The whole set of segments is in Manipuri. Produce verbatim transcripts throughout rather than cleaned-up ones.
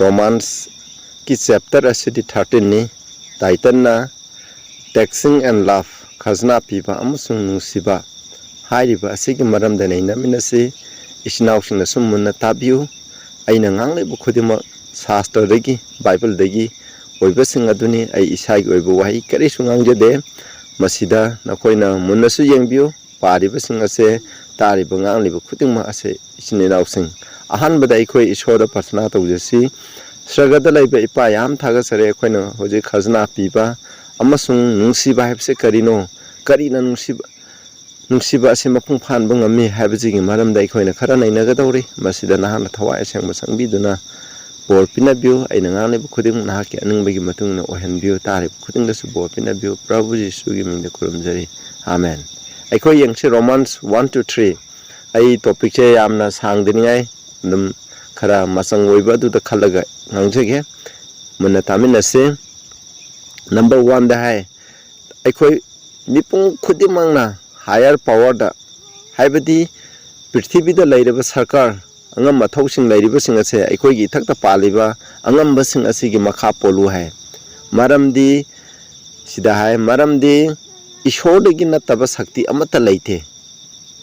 ꯔꯣꯃꯥꯟꯁꯀꯤ ꯆꯦꯞꯇꯔ ꯑꯁꯤꯗꯤ ꯊꯥꯔꯇꯤꯟꯅꯤ꯫ ꯇꯥꯏꯇꯜꯅ Taxing and Love, ꯈꯖꯅꯥ ꯄꯤꯕ ꯑꯃꯁꯨꯡ ꯅꯨꯡꯁꯤꯕ꯫ ꯍꯥꯏꯔꯤꯕ ꯑꯁꯤꯒꯤ ꯃꯔꯝꯗ ꯅꯩꯅꯃꯤꯟꯅꯁꯤ꯫ ꯏꯆꯤꯟ ꯏꯅꯥꯎꯁꯤꯡꯅꯁꯨ ꯃꯨꯟꯅ ꯇꯥꯕꯤꯌꯨ꯫ ꯑꯩꯅ ꯉꯥꯡꯂꯤꯕ ꯈꯨꯗꯤꯡꯃꯛ ꯁꯥꯁꯇ꯭ꯔꯗꯒꯤ, ꯕꯥꯏꯕꯜꯗꯒꯤ ꯑꯣꯏꯕꯁꯤꯡ ꯑꯗꯨꯅꯤ꯫ ꯑꯩ ꯏꯁꯥꯒꯤ ꯑꯣꯏꯕ ꯋꯥꯍꯩ ꯀꯔꯤꯁꯨ ꯉꯥꯡꯖꯗꯦ꯫ ꯃꯁꯤꯗ ꯅꯈꯣꯏꯅ ꯃꯨꯟꯅꯁꯨ ꯌꯦꯡꯕꯤꯌꯨ꯫ ꯄꯥꯔꯤꯕꯁꯤꯡ ꯑꯁꯦ, ꯇꯥꯔꯤꯕ, ꯉꯥꯡꯂꯤꯕ ꯈꯨꯗꯤꯡꯃꯛ ꯑꯁꯦ ꯏꯆꯤꯟ ꯏꯅꯥꯎꯁꯤꯡ꯫ ꯑꯍꯥꯟꯕꯗ ꯑꯩꯈꯣꯏ ꯏꯁꯣꯔꯗ ꯄ꯭ꯔꯊꯅꯥ ꯇꯧꯖꯁꯤ꯫ ꯁ꯭ꯔꯒꯗ ꯂꯩꯕ ꯏꯄꯥ, ꯌꯥꯝ ꯊꯥꯒꯠꯆꯔꯦ꯫ ꯑꯩꯈꯣꯏꯅ ꯍꯧꯖꯤꯛ ꯈꯖꯅꯥ ꯄꯤꯕ ꯑꯃꯁꯨꯡ ꯅꯨꯡꯁꯤꯕ ꯍꯥꯏꯕꯁꯦ ꯀꯔꯤꯅꯣ? ꯀꯔꯤꯅ ꯅꯨꯡꯁꯤꯕ, ꯅꯨꯡꯁꯤꯕ ꯑꯁꯤ ꯃꯄꯨꯡ ꯐꯥꯍꯟꯕ ꯉꯝꯃꯤ ꯍꯥꯏꯕꯁꯤꯒꯤ ꯃꯔꯝꯗ ꯑꯩꯈꯣꯏꯅ ꯈꯔ ꯅꯩꯅꯒꯗꯧꯔꯤ꯫ ꯃꯁꯤꯗ ꯅꯍꯥꯛꯅ ꯊꯋꯥꯏ ꯑꯁꯦꯡꯕ ꯆꯪꯕꯤꯗꯨꯅ ꯕꯣꯔ ꯄꯤꯅꯕꯤꯌꯨ꯫ ꯑꯩꯅ ꯉꯥꯡꯂꯤꯕ ꯈꯨꯗꯤꯡꯃꯛ ꯅꯍꯥꯛꯀꯤ ꯑꯅꯤꯡꯕꯒꯤ ꯃꯇꯨꯡ ꯏꯟꯅ ꯑꯣꯏꯍꯟꯕꯤꯌꯨ꯫ ꯇꯥꯔꯤꯕ ꯈꯨꯗꯤꯡꯗꯁꯨ ꯕꯣꯔ ꯄꯤꯅꯕꯤꯌꯨ꯫ ꯄ꯭ꯔꯚꯨ ꯖꯤꯁꯨꯒꯤ ꯃꯤꯡꯗ ꯈꯨꯔꯨꯝꯖꯔꯤ꯫ ꯑꯥꯃꯦꯟ꯫ ꯑꯩꯈꯣꯏ ꯌꯦꯡꯁꯤ Romans one to three꯫ ꯑꯩ ꯇꯣꯄꯤꯛꯁꯦ ꯌꯥꯝꯅ ꯁꯥꯡꯗꯅꯤꯡꯉꯥꯏ, ꯑꯗꯨꯝ ꯈꯔ ꯃꯆꯪ ꯑꯣꯏꯕ ꯑꯗꯨꯗ ꯈꯜꯂꯒ ꯉꯥꯡꯖꯒꯦ꯫ ꯃꯨꯟꯅ ꯇꯥꯃꯤꯟꯅꯁꯤ꯫ ꯅꯝꯕꯔ ꯋꯥꯟꯗ ꯍꯥꯏ, ꯑꯩꯈꯣꯏ ꯃꯤꯄꯨꯝ ꯈꯨꯗꯤꯡꯃꯛꯅ ꯍꯥꯌꯔ ꯄꯥꯋꯔꯗ, ꯍꯥꯏꯕꯗꯤ ꯄ꯭ꯔꯤꯊꯤꯕꯤꯗ ꯂꯩꯔꯤꯕ ꯁꯔꯀꯥꯔ, ꯑꯉꯝ ꯑꯊꯧꯁꯤꯡ ꯂꯩꯔꯤꯕꯁꯤꯡ ꯑꯁꯦ ꯑꯩꯈꯣꯏꯒꯤ ꯏꯊꯛꯇ ꯄꯥꯜꯂꯤꯕ ꯑꯉꯝꯕꯁꯤꯡ ꯑꯁꯤꯒꯤ ꯃꯈꯥ ꯄꯣꯜꯂꯨ ꯍꯥꯏ꯫ ꯃꯔꯝꯗꯤ, ꯁꯤꯗ ꯍꯥꯏ, ꯃꯔꯝꯗꯤ ꯏꯁꯣꯔꯗꯒꯤ ꯅꯠꯇꯕ ꯁꯛꯇꯤ ꯑꯃꯠꯇ ꯂꯩꯇꯦ꯫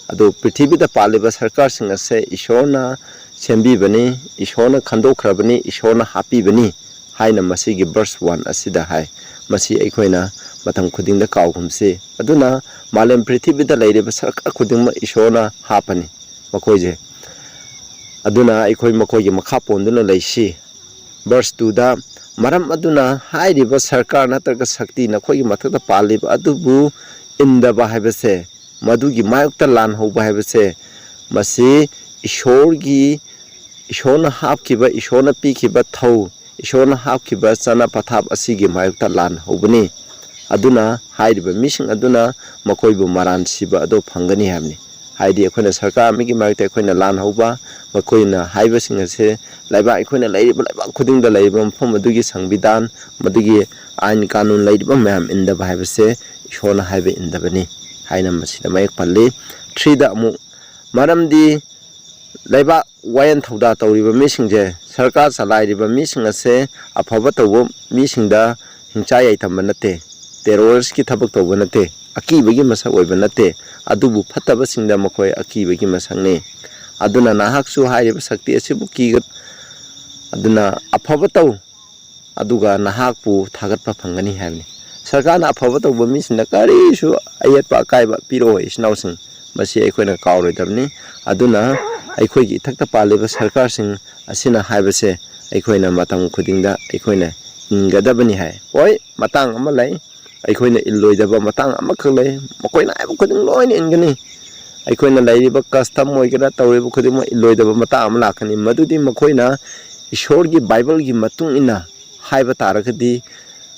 ꯑꯗꯨ ꯄ꯭ꯔꯤꯊꯤꯕꯤꯗ ꯄꯥꯜꯂꯤꯕ ꯁꯔꯀꯥꯔꯁꯤꯡ ꯑꯁꯦ ꯏꯁꯣꯔꯅ ꯁꯦꯝꯕꯤꯕꯅꯤ, ꯏꯁꯣꯔꯅ ꯈꯟꯗꯣꯛꯈ꯭ꯔꯕꯅꯤ, ꯏꯁꯣꯔꯅ ꯍꯥꯞꯄꯤꯕꯅꯤ ꯍꯥꯏꯅ ꯃꯁꯤꯒꯤ ꯚꯔꯁ ꯋꯥꯟ ꯑꯁꯤꯗ ꯍꯥꯏ꯫ ꯃꯁꯤ ꯑꯩꯈꯣꯏꯅ ꯃꯇꯝ ꯈꯨꯗꯤꯡꯗ ꯀꯥꯎꯒꯨꯝꯁꯤ꯫ ꯑꯗꯨꯅ ꯃꯥꯂꯦꯝ ꯄ꯭ꯔꯤꯊꯤꯕꯤꯗ ꯂꯩꯔꯤꯕ ꯁꯔꯀꯥꯔ ꯈꯨꯗꯤꯡꯃꯛ ꯏꯁꯣꯔꯅ ꯍꯥꯞꯄꯅꯤ ꯃꯈꯣꯏꯁꯦ꯫ ꯑꯗꯨꯅ ꯑꯩꯈꯣꯏ ꯃꯈꯣꯏꯒꯤ ꯃꯈꯥ ꯄꯣꯟꯗꯨꯅ ꯂꯩꯁꯤ꯫ ꯚꯔꯁ ꯇꯨꯗ, "ꯃꯔꯝ ꯑꯗꯨꯅ ꯍꯥꯏꯔꯤꯕ ꯁꯔꯀꯥꯔ ꯅꯠꯇ꯭ꯔꯒ ꯁꯛꯇꯤ ꯅꯈꯣꯏꯒꯤ ꯃꯊꯛꯇ ꯄꯥꯜꯂꯤꯕ ꯑꯗꯨꯕꯨ ꯏꯟꯗꯕ ꯍꯥꯏꯕꯁꯦ, ꯃꯗꯨꯒꯤ ꯃꯥꯌꯣꯛꯇ ꯂꯥꯟ ꯍꯧꯕ ꯍꯥꯏꯕꯁꯦ, ꯃꯁꯤ ꯏꯁꯣꯔꯒꯤ, ꯏꯁꯣꯔꯅ ꯍꯥꯞꯈꯤꯕ, ꯏꯁꯣꯔꯅ ꯄꯤꯈꯤꯕ ꯊꯧ, ꯏꯁꯣꯔꯅ ꯍꯥꯞꯈꯤꯕ ꯆꯠꯅ ꯄꯊꯥꯞ ꯑꯁꯤꯒꯤ ꯃꯥꯌꯣꯛꯇ ꯂꯥꯟ ꯍꯧꯕꯅꯤ꯫ ꯑꯗꯨꯅ ꯍꯥꯏꯔꯤꯕ ꯃꯤꯁꯤꯡ ꯑꯗꯨꯅ ꯃꯈꯣꯏꯕꯨ ꯃꯔꯥꯟ ꯁꯤꯕ ꯑꯗꯨ ꯐꯪꯒꯅꯤ" ꯍꯥꯏꯕꯅꯤ꯫ ꯍꯥꯏꯗꯤ ꯑꯩꯈꯣꯏꯅ ꯁꯔꯀꯥꯔ ꯑꯃꯒꯤ ꯃꯥꯌꯣꯛꯇ ꯑꯩꯈꯣꯏꯅ ꯂꯥꯟ ꯍꯧꯕ, ꯃꯈꯣꯏꯅ ꯍꯥꯏꯕꯁꯤꯡ ꯑꯁꯦ ꯂꯩꯕꯥꯛ, ꯑꯩꯈꯣꯏꯅ ꯂꯩꯔꯤꯕ ꯂꯩꯕꯥꯛ ꯈꯨꯗꯤꯡꯗ ꯂꯩꯔꯤꯕ ꯃꯐꯝ ꯑꯗꯨꯒꯤ ꯁꯪꯕꯤꯙꯥꯟ, ꯃꯗꯨꯒꯤ ꯑꯥꯏꯟ ꯀꯥꯅꯨꯟ ꯂꯩꯔꯤꯕ ꯃꯌꯥꯝ ꯏꯟꯗꯕ ꯍꯥꯏꯕꯁꯦ ꯏꯁꯣꯔꯅ ꯍꯥꯏꯕ ꯏꯟꯗꯕꯅꯤ ꯍꯥꯏꯅ ꯃꯁꯤꯗ ꯃꯌꯦꯛ ꯄꯜꯂꯤ꯫ ꯊ꯭ꯔꯤꯗ ꯑꯃꯨꯛ, "ꯃꯔꯝꯗꯤ ꯂꯩꯕꯥꯛ ꯋꯥꯌꯦꯜ ꯊꯧꯗꯥ ꯇꯧꯔꯤꯕ ꯃꯤꯁꯤꯡꯁꯦ, ꯁꯔꯀꯥꯔ ꯆꯂꯥꯏꯔꯤꯕ ꯃꯤꯁꯤꯡ ꯑꯁꯦ ꯑꯐꯕ ꯇꯧꯕ ꯃꯤꯁꯤꯡꯗ ꯍꯤꯡꯆꯥ ꯌꯥꯏꯊꯝꯕ ꯅꯠꯇꯦ, ꯇꯦꯔꯣꯔꯤꯁꯀꯤ ꯊꯕꯛ ꯇꯧꯕ ꯅꯠꯇꯦ, ꯑꯀꯤꯕꯒꯤ ꯃꯁꯛ ꯑꯣꯏꯕ ꯅꯠꯇꯦ, ꯑꯗꯨꯕꯨ ꯐꯠꯇꯕꯁꯤꯡꯗ ꯃꯈꯣꯏ ꯑꯀꯤꯕꯒꯤ ꯃꯁꯛꯅꯤ꯫ ꯑꯗꯨꯅ ꯅꯍꯥꯛꯁꯨ ꯍꯥꯏꯔꯤꯕ ꯁꯛꯇꯤ ꯑꯁꯤꯕꯨ ꯀꯤꯒ-, ꯑꯗꯨꯅ ꯑꯐꯕ ꯇꯧ, ꯑꯗꯨꯒ ꯅꯍꯥꯛꯄꯨ ꯊꯥꯒꯠꯄ ꯐꯪꯒꯅꯤ ꯍꯥꯏꯕꯅꯤ꯫ ꯁꯔꯀꯥꯔꯅ ꯑꯐꯕ ꯇꯧꯕ ꯃꯤꯁꯤꯡꯗ ꯀꯔꯤꯁꯨ ꯑꯌꯦꯠꯄ ꯑꯀꯥꯏꯕ ꯄꯤꯔꯛꯑꯣꯏ, ꯏꯆꯤꯟ ꯏꯅꯥꯎꯁꯤꯡ꯫ ꯃꯁꯤ ꯑꯩꯈꯣꯏꯅ ꯀꯥꯎꯔꯣꯏꯗꯕꯅꯤ꯫ ꯑꯗꯨꯅ ꯑꯩꯈꯣꯏꯒꯤ ꯏꯊꯛꯇ ꯄꯥꯜꯂꯤꯕ ꯁꯔꯀꯥꯔꯁꯤꯡ ꯑꯁꯤꯅ ꯍꯥꯏꯕꯁꯦ ꯑꯩꯈꯣꯏꯅ ꯃꯇꯝ ꯈꯨꯗꯤꯡꯗ ꯑꯩꯈꯣꯏꯅ ꯏꯟꯒꯗꯕꯅꯤ ꯍꯥꯏ꯫ ꯍꯣꯏ, ꯃꯇꯥꯡ ꯑꯃ ꯂꯩ, ꯑꯩꯈꯣꯏꯅ ꯏꯜꯂꯣꯏꯗꯕ ꯃꯇꯥꯡ ꯑꯃꯈꯛ ꯂꯩ, ꯃꯈꯣꯏꯅ ꯍꯥꯏꯕ ꯈꯨꯗꯤꯡ ꯂꯣꯏꯅ ꯏꯟꯒꯅꯤ꯫ ꯑꯩꯈꯣꯏꯅ ꯂꯩꯔꯤꯕ custom ꯑꯣꯏꯒꯦꯔꯥ, ꯇꯧꯔꯤꯕ ꯈꯨꯗꯤꯡꯃꯛ ꯏꯜꯂꯣꯏꯗꯕ ꯃꯇꯥꯡ ꯑꯃ ꯂꯥꯛꯀꯅꯤ, ꯃꯗꯨꯗꯤ ꯃꯈꯣꯏꯅ ꯏꯁꯣꯔꯒꯤ ꯕꯥꯏꯕꯜꯒꯤ ꯃꯇꯨꯡ ꯏꯟꯅ ꯍꯥꯏꯕ ꯇꯥꯔꯒꯗꯤ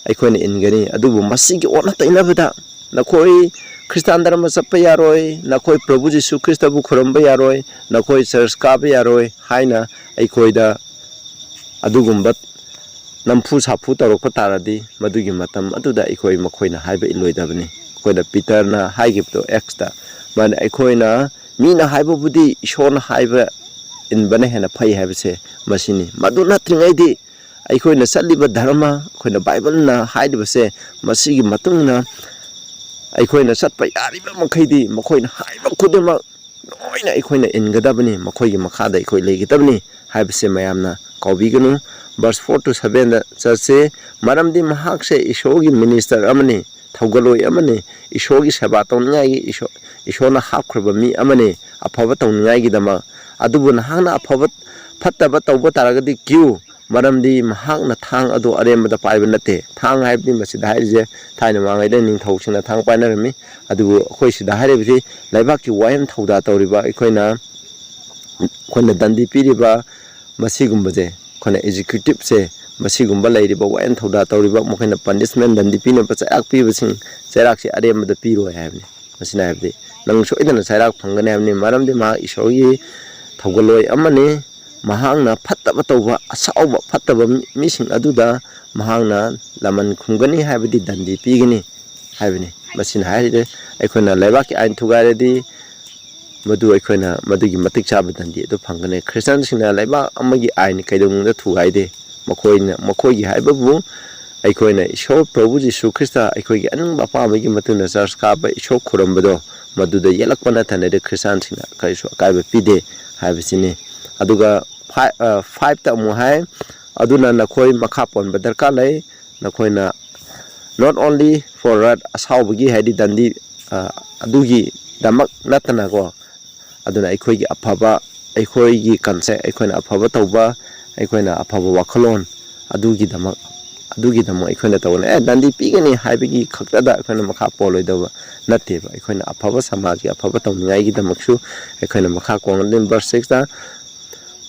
ꯑꯩꯈꯣꯏꯅ ꯏꯟꯒꯅꯤ꯫ ꯑꯗꯨꯕꯨ ꯃꯁꯤꯒꯤ ꯑꯣꯟꯅ ꯇꯩꯅꯕꯗ ꯅꯈꯣꯏ ꯈ꯭ꯔꯤꯁꯇꯥꯟ ꯙꯔꯃ ꯆꯠꯄ ꯌꯥꯔꯣꯏ, ꯅꯈꯣꯏ ꯄ꯭ꯔꯚꯨ ꯖꯤꯁꯨ ꯈ꯭ꯔꯤꯁꯇꯕꯨ ꯈꯨꯔꯨꯝꯕ ꯌꯥꯔꯣꯏ, ꯅꯈꯣꯏ ꯆꯔꯆ ꯀꯥꯕ ꯌꯥꯔꯣꯏ ꯍꯥꯏꯅ ꯑꯩꯈꯣꯏꯗ ꯑꯗꯨꯒꯨꯝꯕ ꯅꯝꯐꯨ ꯁꯥꯐꯨ ꯇꯧꯔꯛꯄ ꯇꯥꯔꯗꯤ, ꯃꯗꯨꯒꯤ ꯃꯇꯝ ꯑꯗꯨꯗ ꯑꯩꯈꯣꯏ ꯃꯈꯣꯏꯅ ꯍꯥꯏꯕ ꯏꯜꯂꯣꯏꯗꯕꯅꯤ꯫ ꯑꯩꯈꯣꯏꯅ ꯄꯤꯇꯔꯅ ꯍꯥꯏꯈꯤꯕꯗꯣ ꯑꯦꯛꯁꯇ, ꯃꯥꯅ ꯑꯩꯈꯣꯏꯅ ꯃꯤꯅ ꯍꯥꯏꯕꯕꯨꯗꯤ ꯏꯁꯣꯔꯅ ꯍꯥꯏꯕ ꯏꯟꯕꯅ ꯍꯦꯟꯅ ꯐꯩ ꯍꯥꯏꯕꯁꯦ ꯃꯁꯤꯅꯤ꯫ ꯃꯗꯨ ꯅꯠꯇ꯭ꯔꯤꯉꯩꯗꯤ ꯑꯩꯈꯣꯏꯅ ꯆꯠꯂꯤꯕ ꯙꯔꯃ, ꯑꯩꯈꯣꯏꯅ ꯕꯥꯏꯕꯜꯅ ꯍꯥꯏꯔꯤꯕꯁꯦ, ꯃꯁꯤꯒꯤ ꯃꯇꯨꯡ ꯏꯟꯅ ꯑꯩꯈꯣꯏꯅ ꯆꯠꯄ ꯌꯥꯔꯤꯕ ꯃꯈꯩꯗꯤ ꯃꯈꯣꯏꯅ ꯍꯥꯏꯕ ꯈꯨꯗꯤꯡꯃꯛ ꯂꯣꯏꯅ ꯑꯩꯈꯣꯏꯅ ꯏꯟꯒꯗꯕꯅꯤ, ꯃꯈꯣꯏꯒꯤ ꯃꯈꯥꯗ ꯑꯩꯈꯣꯏ ꯂꯩꯒꯗꯕꯅꯤ ꯍꯥꯏꯕꯁꯦ ꯃꯌꯥꯝꯅ ꯀꯥꯎꯕꯤꯒꯅꯨ꯫ Verse four to sevenꯗ ꯆꯠꯁꯦ, ꯃꯔꯝꯗꯤ ꯃꯍꯥꯛꯁꯦ ꯏꯁꯣꯔꯒꯤ minister ꯑꯃꯅꯤ, ꯊꯧꯒꯜꯂꯣꯏ ꯑꯃꯅꯤ, ꯏꯁꯣꯔꯒꯤ ꯁꯦꯕꯥ ꯇꯧꯅꯤꯡꯉꯥꯏꯒꯤ ꯏꯁꯣ-, ꯏꯁꯣꯔꯅ ꯍꯥꯞꯈ꯭ꯔꯕ ꯃꯤ ꯑꯃꯅꯤ, ꯑꯐꯕ ꯇꯧꯅꯤꯡꯉꯥꯏꯒꯤꯗꯃꯛ꯫ ꯑꯗꯨꯕꯨ ꯅꯍꯥꯛꯅ ꯑꯐꯕ, ꯐꯠꯇꯕ ꯇꯧꯕ ꯇꯥꯔꯒꯗꯤ ꯀꯤꯌꯨ, ꯃꯔꯝꯗꯤ ꯃꯍꯥꯛꯅ ꯊꯥꯡ ꯑꯗꯨ ꯑꯔꯦꯝꯕꯗ ꯄꯥꯏꯕ ꯅꯠꯇꯦ꯫ ꯊꯥꯡ ꯍꯥꯏꯕꯗꯤ ꯃꯁꯤꯗ ꯍꯥꯏꯔꯤꯁꯦ ꯊꯥꯏꯅ ꯃꯃꯥꯡꯉꯩꯗ ꯅꯤꯡꯊꯧꯁꯤꯡꯅ ꯊꯥꯡ ꯄꯥꯏꯅꯔꯝꯃꯤ꯫ ꯑꯗꯨꯕꯨ ꯑꯩꯈꯣꯏ ꯁꯤꯗ ꯍꯥꯏꯔꯤꯕꯁꯤ ꯂꯩꯕꯥꯛꯀꯤ ꯋꯥꯌꯦꯜ ꯊꯧꯗꯥ ꯇꯧꯔꯤꯕ ꯑꯩꯈꯣꯏꯅ, ꯑꯩꯈꯣꯏꯅ ꯗꯟꯗꯤ ꯄꯤꯔꯤꯕ ꯃꯁꯤꯒꯨꯝꯕꯁꯦ, ꯑꯩꯈꯣꯏꯅ executiveꯁꯦ, ꯃꯁꯤꯒꯨꯝꯕ ꯂꯩꯔꯤꯕ ꯋꯥꯌꯦꯜ ꯊꯧꯗꯥ ꯇꯧꯔꯤꯕ ꯃꯈꯣꯏꯅ punishment, ꯗꯟꯗꯤ ꯄꯤꯅꯕ ꯆꯩꯔꯥꯛ ꯄꯤꯕꯁꯤꯡ, ꯆꯩꯔꯥꯛꯁꯤ ꯑꯔꯦꯝꯕꯗ ꯄꯤꯔꯣꯏ ꯍꯥꯏꯕꯅꯤ꯫ ꯃꯁꯤꯅ ꯍꯥꯏꯕꯗꯤ ꯅꯪ ꯁꯣꯏꯗꯅ ꯆꯩꯔꯥꯛ ꯐꯪꯒꯅꯤ ꯍꯥꯏꯕꯅꯤ, ꯃꯔꯝꯗꯤ ꯃꯍꯥꯛ ꯏꯁꯣꯔꯒꯤ ꯊꯧꯒꯜꯂꯣꯏ ꯑꯃꯅꯤ꯫ ꯃꯍꯥꯛꯅ ꯐꯠꯇꯕ ꯇꯧꯕ, ꯑꯁꯥꯎꯕ ꯐꯠꯇꯕ ꯃꯤ-, ꯃꯤꯁꯤꯡ ꯑꯗꯨꯗ ꯃꯍꯥꯛꯅ ꯂꯃꯟ ꯈꯨꯝꯒꯅꯤ ꯍꯥꯏꯕꯗꯤ ꯗꯟꯗꯤ ꯄꯤꯒꯅꯤ ꯍꯥꯏꯕꯅꯤ꯫ ꯃꯁꯤꯅ ꯍꯥꯏꯔꯤꯁꯦ ꯑꯩꯈꯣꯏꯅ ꯂꯩꯕꯥꯛꯀꯤ ꯑꯥꯏꯟ ꯊꯨꯒꯥꯏꯔꯗꯤ ꯃꯗꯨ ꯑꯩꯈꯣꯏꯅ ꯃꯗꯨꯒꯤ ꯃꯇꯤꯛ ꯆꯥꯕ ꯗꯟꯗꯤ ꯑꯗꯨ ꯐꯪꯒꯅꯤ꯫ ꯈ꯭ꯔꯤꯁꯇꯤꯌꯥꯟꯁꯤꯡꯅ ꯂꯩꯕꯥꯛ ꯑꯃꯒꯤ ꯑꯥꯏꯟ ꯀꯩꯗꯧꯅꯨꯡꯗ ꯊꯨꯒꯥꯏꯗꯦ꯫ ꯃꯈꯣꯏꯅ, ꯃꯈꯣꯏꯒꯤ ꯍꯥꯏꯕꯕꯨ ꯑꯩꯈꯣꯏꯅ ꯏꯁꯣꯔ ꯄ꯭ꯔꯚꯨ ꯖꯤꯁꯨ ꯈ꯭ꯔꯤꯁꯇ ꯑꯩꯈꯣꯏꯒꯤ ꯑꯅꯤꯡꯕ ꯑꯄꯥꯝꯕꯒꯤ ꯃꯇꯨꯡ ꯏꯟꯅ ꯆꯔꯆ ꯀꯥꯕ, ꯏꯁꯣꯔ ꯈꯨꯔꯨꯝꯕꯗꯣ ꯃꯗꯨꯗ ꯌꯦꯠꯂꯛꯄ ꯅꯠꯇꯅꯗꯤ ꯈ꯭ꯔꯤꯁꯇꯤꯌꯥꯟꯁꯤꯡꯅ ꯀꯔꯤꯁꯨ ꯑꯀꯥꯏꯕ ꯄꯤꯗꯦ ꯍꯥꯏꯕꯁꯤꯅꯤ꯫ ꯑꯗꯨꯒ ꯐꯥꯏ-, ꯑ, ꯐꯥꯏꯚꯇ ꯑꯃꯨꯛ ꯍꯥꯏ, "ꯑꯗꯨꯅ ꯅꯈꯣꯏ ꯃꯈꯥ ꯄꯣꯟꯕ ꯗꯔꯀꯥꯔ ꯂꯩ꯫ ꯅꯈꯣꯏꯅ not only for rat, ꯑꯁꯥꯎꯕꯒꯤ ꯍꯥꯏꯗꯤ ꯗꯟꯗꯤ, ꯑ, ꯑꯗꯨꯒꯤꯗꯃꯛ ꯅꯠꯇꯅꯀꯣ, ꯑꯗꯨꯅ ꯑꯩꯈꯣꯏꯒꯤ ꯑꯐꯕ, ꯑꯩꯈꯣꯏꯒꯤ ꯀꯟꯁꯦ ꯑꯩꯈꯣꯏꯅ ꯑꯐꯕ ꯇꯧꯕ, ꯑꯩꯈꯣꯏꯅ ꯑꯐꯕ ꯋꯥꯈꯜꯂꯣꯟ ꯑꯗꯨꯒꯤꯗꯃꯛ, ꯑꯗꯨꯒꯤꯗꯃꯛ ꯑꯩꯈꯣꯏꯅ ꯇꯧꯒꯅꯤ꯫ ꯑꯦ, ꯗꯟꯗꯤ ꯄꯤꯒꯅꯤ ꯍꯥꯏꯕꯒꯤ ꯈꯛꯇꯗ ꯑꯩꯈꯣꯏꯅ ꯃꯈꯥ ꯄꯣꯜꯂꯣꯏꯗꯕ ꯅꯠꯇꯦꯕ꯫ ꯑꯩꯈꯣꯏꯅ ꯑꯐꯕ ꯁꯃꯥꯖꯀꯤ ꯑꯐꯕ ꯇꯧꯅꯤꯡꯉꯥꯏꯒꯤꯗꯃꯛꯁꯨ ꯑꯩꯈꯣꯏꯅ ꯃꯈꯥ ꯄꯣꯟꯒꯅꯤ꯫ ꯚꯔꯁ ꯁꯤꯛꯁꯇ,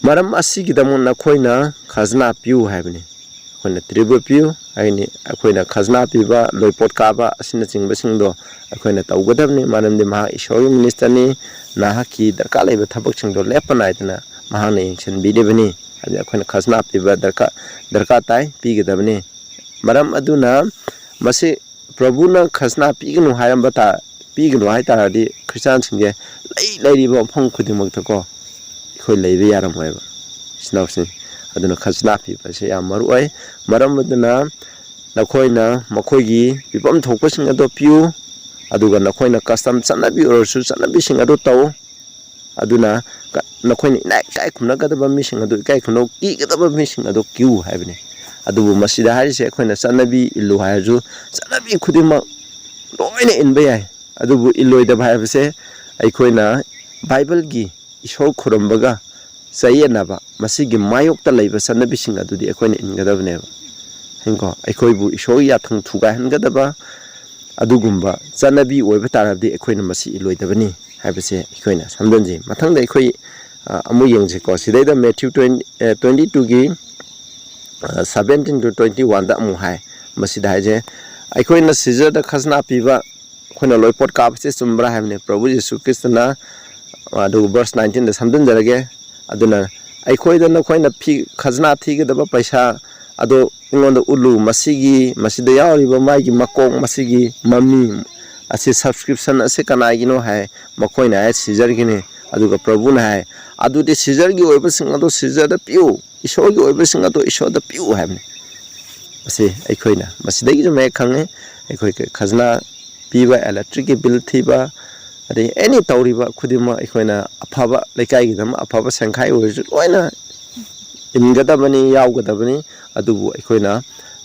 "ꯃꯔꯝ ꯑꯁꯤꯒꯤꯗꯃꯛ ꯅꯈꯣꯏꯅ ꯈꯖꯅꯥ ꯄꯤꯌꯨ" ꯍꯥꯏꯕꯅꯤ꯫ ꯑꯩꯈꯣꯏꯅ ꯇ꯭ꯔꯤꯕꯨꯠ ꯄꯤꯌꯨ ꯍꯥꯏꯅꯤ꯫ ꯑꯩꯈꯣꯏꯅ ꯈꯖꯅꯥ ꯄꯤꯕ, ꯂꯣꯏꯄꯣꯠ ꯀꯥꯕ ꯑꯁꯤꯅꯆꯤꯡꯕꯁꯤꯡꯗꯣ ꯑꯩꯈꯣꯏꯅ ꯇꯧꯒꯗꯕꯅꯤ꯫ ꯃꯔꯝꯗꯤ ꯃꯍꯥꯛ ꯏꯁꯣꯔꯒꯤ ꯃꯤꯅꯤꯁꯇꯔꯅꯤ, ꯅꯍꯥꯛꯀꯤ ꯗꯔꯀꯥꯔ ꯂꯩꯕ ꯊꯕꯛꯁꯤꯡꯗꯣ ꯂꯦꯞꯄ ꯅꯥꯏꯗꯅ ꯃꯍꯥꯛꯅ ꯌꯦꯡꯁꯤꯟꯕꯤꯔꯤꯕꯅꯤ꯫ ꯑꯗꯨꯅ ꯑꯩꯈꯣꯏꯅ ꯈꯖꯅꯥ ꯄꯤꯕ ꯗꯔꯀꯥꯔ, ꯗꯔꯀꯥꯔ ꯇꯥꯏ, ꯄꯤꯒꯗꯕꯅꯤ꯫ ꯃꯔꯝ ꯑꯗꯨꯅ ꯃꯁꯤ ꯄ꯭ꯔꯚꯨꯅ ꯈꯖꯅꯥ ꯄꯤꯒꯅꯨ ꯍꯥꯏꯔꯝꯕ ꯇꯥ-, ꯄꯤꯒꯅꯨ ꯍꯥꯏ ꯇꯥꯔꯗꯤ ꯈ꯭ꯔꯤꯁꯇꯤꯌꯥꯟꯁꯤꯡꯁꯦ ꯂꯩ ꯂꯩꯔꯤꯕ ꯃꯐꯝ ꯈꯨꯗꯤꯡꯃꯛꯇꯀꯣ ꯑꯩꯈꯣꯏ ꯂꯩꯕ ꯌꯥꯔꯝꯃꯣꯏꯕ, ꯏꯆꯤꯟ ꯏꯅꯥꯎꯁꯤꯡ꯫ ꯑꯗꯨꯅ ꯈꯖꯅꯥ ꯄꯤꯕ ꯑꯁꯤ ꯌꯥꯝ ꯃꯔꯨ ꯑꯣꯏ꯫ ꯃꯔꯝ ꯑꯗꯨꯅ ꯅꯈꯣꯏꯅ ꯃꯈꯣꯏꯒꯤ ꯄꯤꯐꯝ ꯊꯣꯛꯄꯁꯤꯡ ꯑꯗꯨ ꯄꯤꯌꯨ, ꯑꯗꯨꯒ ꯅꯈꯣꯏꯅ ꯀꯁꯇꯝ ꯆꯠꯅꯕꯤ ꯑꯣꯏꯔꯁꯨ ꯆꯠꯅꯕꯤꯁꯤꯡ ꯑꯗꯨ ꯇꯧ꯫ ꯑꯗꯨꯅ ꯀ-, ꯅꯈꯣꯏꯅ ꯏꯅꯥꯏ ꯏꯀꯥꯏ ꯈꯨꯝꯅꯒꯗꯕ ꯃꯤꯁꯤꯡ ꯑꯗꯨ ꯏꯀꯥꯏ ꯈꯨꯝꯅꯧ, ꯀꯤꯒꯗꯕ ꯃꯤꯁꯤꯡ ꯑꯗꯨ ꯀꯤꯌꯨ ꯍꯥꯏꯕꯅꯤ꯫ ꯑꯗꯨꯕꯨ ꯃꯁꯤꯗ ꯍꯥꯏꯔꯤꯁꯦ ꯑꯩꯈꯣꯏꯅ ꯆꯠꯅꯕꯤ ꯏꯜꯂꯨ ꯍꯥꯏꯔꯁꯨ ꯆꯠꯅꯕꯤ ꯈꯨꯗꯤꯡꯃꯛ ꯂꯣꯏꯅ ꯏꯟꯕ ꯌꯥꯏ꯫ ꯑꯗꯨꯕꯨ ꯏꯜꯂꯣꯏꯗꯕ ꯍꯥꯏꯕꯁꯦ ꯑꯩꯈꯣꯏꯅ ꯕꯥꯏꯕꯜꯒꯤ ꯏꯁꯣꯔ ꯈꯨꯔꯨꯝꯕꯒ ꯆꯌꯦꯠꯅꯕ, ꯃꯁꯤꯒꯤ ꯃꯥꯌꯣꯛꯇ ꯂꯩꯕ ꯆꯠꯅꯕꯤꯁꯤꯡ ꯑꯗꯨꯗꯤ ꯑꯩꯈꯣꯏꯅ ꯏꯟꯒꯗꯕꯅꯦꯕ꯫ ꯍꯥꯏꯀꯣ? ꯑꯩꯈꯣꯏꯕꯨ ꯏꯁꯣꯔꯒꯤ ꯌꯥꯊꯪ ꯊꯨꯒꯥꯏꯍꯟꯒꯗꯕ ꯑꯗꯨꯒꯨꯝꯕ ꯆꯠꯅꯕꯤ ꯑꯣꯏꯕ ꯇꯥꯔꯕꯗꯤ ꯑꯩꯈꯣꯏꯅ ꯃꯁꯤ ꯏꯜꯂꯣꯏꯗꯕꯅꯤ ꯍꯥꯏꯕꯁꯦ ꯑꯩꯈꯣꯏꯅ ꯁꯝꯖꯤꯟꯖꯩ꯫ ꯃꯊꯪꯗ ꯑꯩꯈꯣꯏ, ꯑ, ꯑꯃꯨꯛ ꯌꯦꯡꯁꯤꯀꯣ꯫ ꯁꯤꯗꯩꯗ ꯃꯦꯊ꯭ꯌꯨ twenty, ꯑ, twenty twoꯒꯤ, ꯑ, seventeen to twenty oneꯗ ꯑꯃꯨꯛ ꯍꯥꯏ꯫ ꯃꯁꯤꯗ ꯍꯥꯏꯁꯦ, ꯑꯩꯈꯣꯏꯅ ꯁꯤꯖꯔꯗ ꯈꯖꯅꯥ ꯄꯤꯕ, ꯑꯩꯈꯣꯏꯅ ꯂꯣꯏꯄꯣꯠ ꯀꯥꯕꯁꯦ ꯆꯨꯝꯕ꯭ꯔꯥ ꯍꯥꯏꯕꯅꯤ꯫ ꯄ꯭ꯔꯚꯨ ꯌꯤꯁꯨ ꯈ꯭ꯔꯤꯁꯇꯅ, ꯑꯗꯨꯒ ꯚꯔꯁ nineteenꯗ ꯁꯝꯖꯤꯟꯖꯔꯒꯦ꯫ ꯑꯗꯨꯅ ꯑꯩꯈꯣꯏꯗ ꯅꯈꯣꯏꯅ ꯐꯤ-, ꯈꯖꯅꯥ ꯊꯤꯒꯗꯕ ꯄꯩꯁꯥ ꯑꯗꯣ ꯑꯩꯉꯣꯟꯗ ꯎꯠꯂꯨ꯫ ꯃꯁꯤꯒꯤ, ꯃꯁꯤꯗ ꯌꯥꯎꯔꯤꯕ ꯃꯥꯒꯤ ꯃꯀꯣꯛ, ꯃꯁꯤꯒꯤ ꯃꯃꯤ, ꯑꯁꯤ subscription ꯑꯁꯤ ꯀꯅꯥꯒꯤꯅꯣ ꯍꯥꯏ, ꯃꯈꯣꯏꯅ ꯍꯥꯏ ꯁꯤꯖꯔꯒꯤꯅꯤ꯫ ꯑꯗꯨꯒ ꯄ꯭ꯔꯚꯨꯅ ꯍꯥꯏ, ꯑꯗꯨꯗꯤ ꯁꯤꯖꯔꯒꯤ ꯑꯣꯏꯕꯁꯤꯡ ꯑꯗꯨ ꯁꯤꯖꯔꯗ ꯄꯤꯌꯨ, ꯏꯁꯣꯔꯒꯤ ꯑꯣꯏꯕꯁꯤꯡ ꯑꯗꯨ ꯏꯁꯣꯔꯗ ꯄꯤꯌꯨ ꯍꯥꯏꯕꯅꯤ꯫ ꯑꯁꯤ ꯑꯩꯈꯣꯏꯅ ꯃꯁꯤꯗꯒꯤꯁꯨ ꯃꯌꯦꯛ ꯈꯪꯉꯤ, ꯑꯩꯈꯣꯏ ꯈꯖꯅꯥ ꯄꯤꯕ, electricꯀꯤ bill ꯊꯤꯕ, ꯑꯗꯩ any ꯇꯧꯔꯤꯕ ꯈꯨꯗꯤꯡꯃꯛ ꯑꯩꯈꯣꯏꯅ ꯑꯐꯕ ꯂꯩꯀꯥꯏꯒꯤꯗꯃꯛ ꯑꯐꯕ ꯁꯦꯟꯈꯥꯏ ꯑꯣꯏꯔꯁꯨ ꯂꯣꯏꯅ ꯏꯟꯒꯗꯕꯅꯤ, ꯌꯥꯎꯒꯗꯕꯅꯤ꯫ ꯑꯗꯨꯕꯨ ꯑꯩꯈꯣꯏꯅ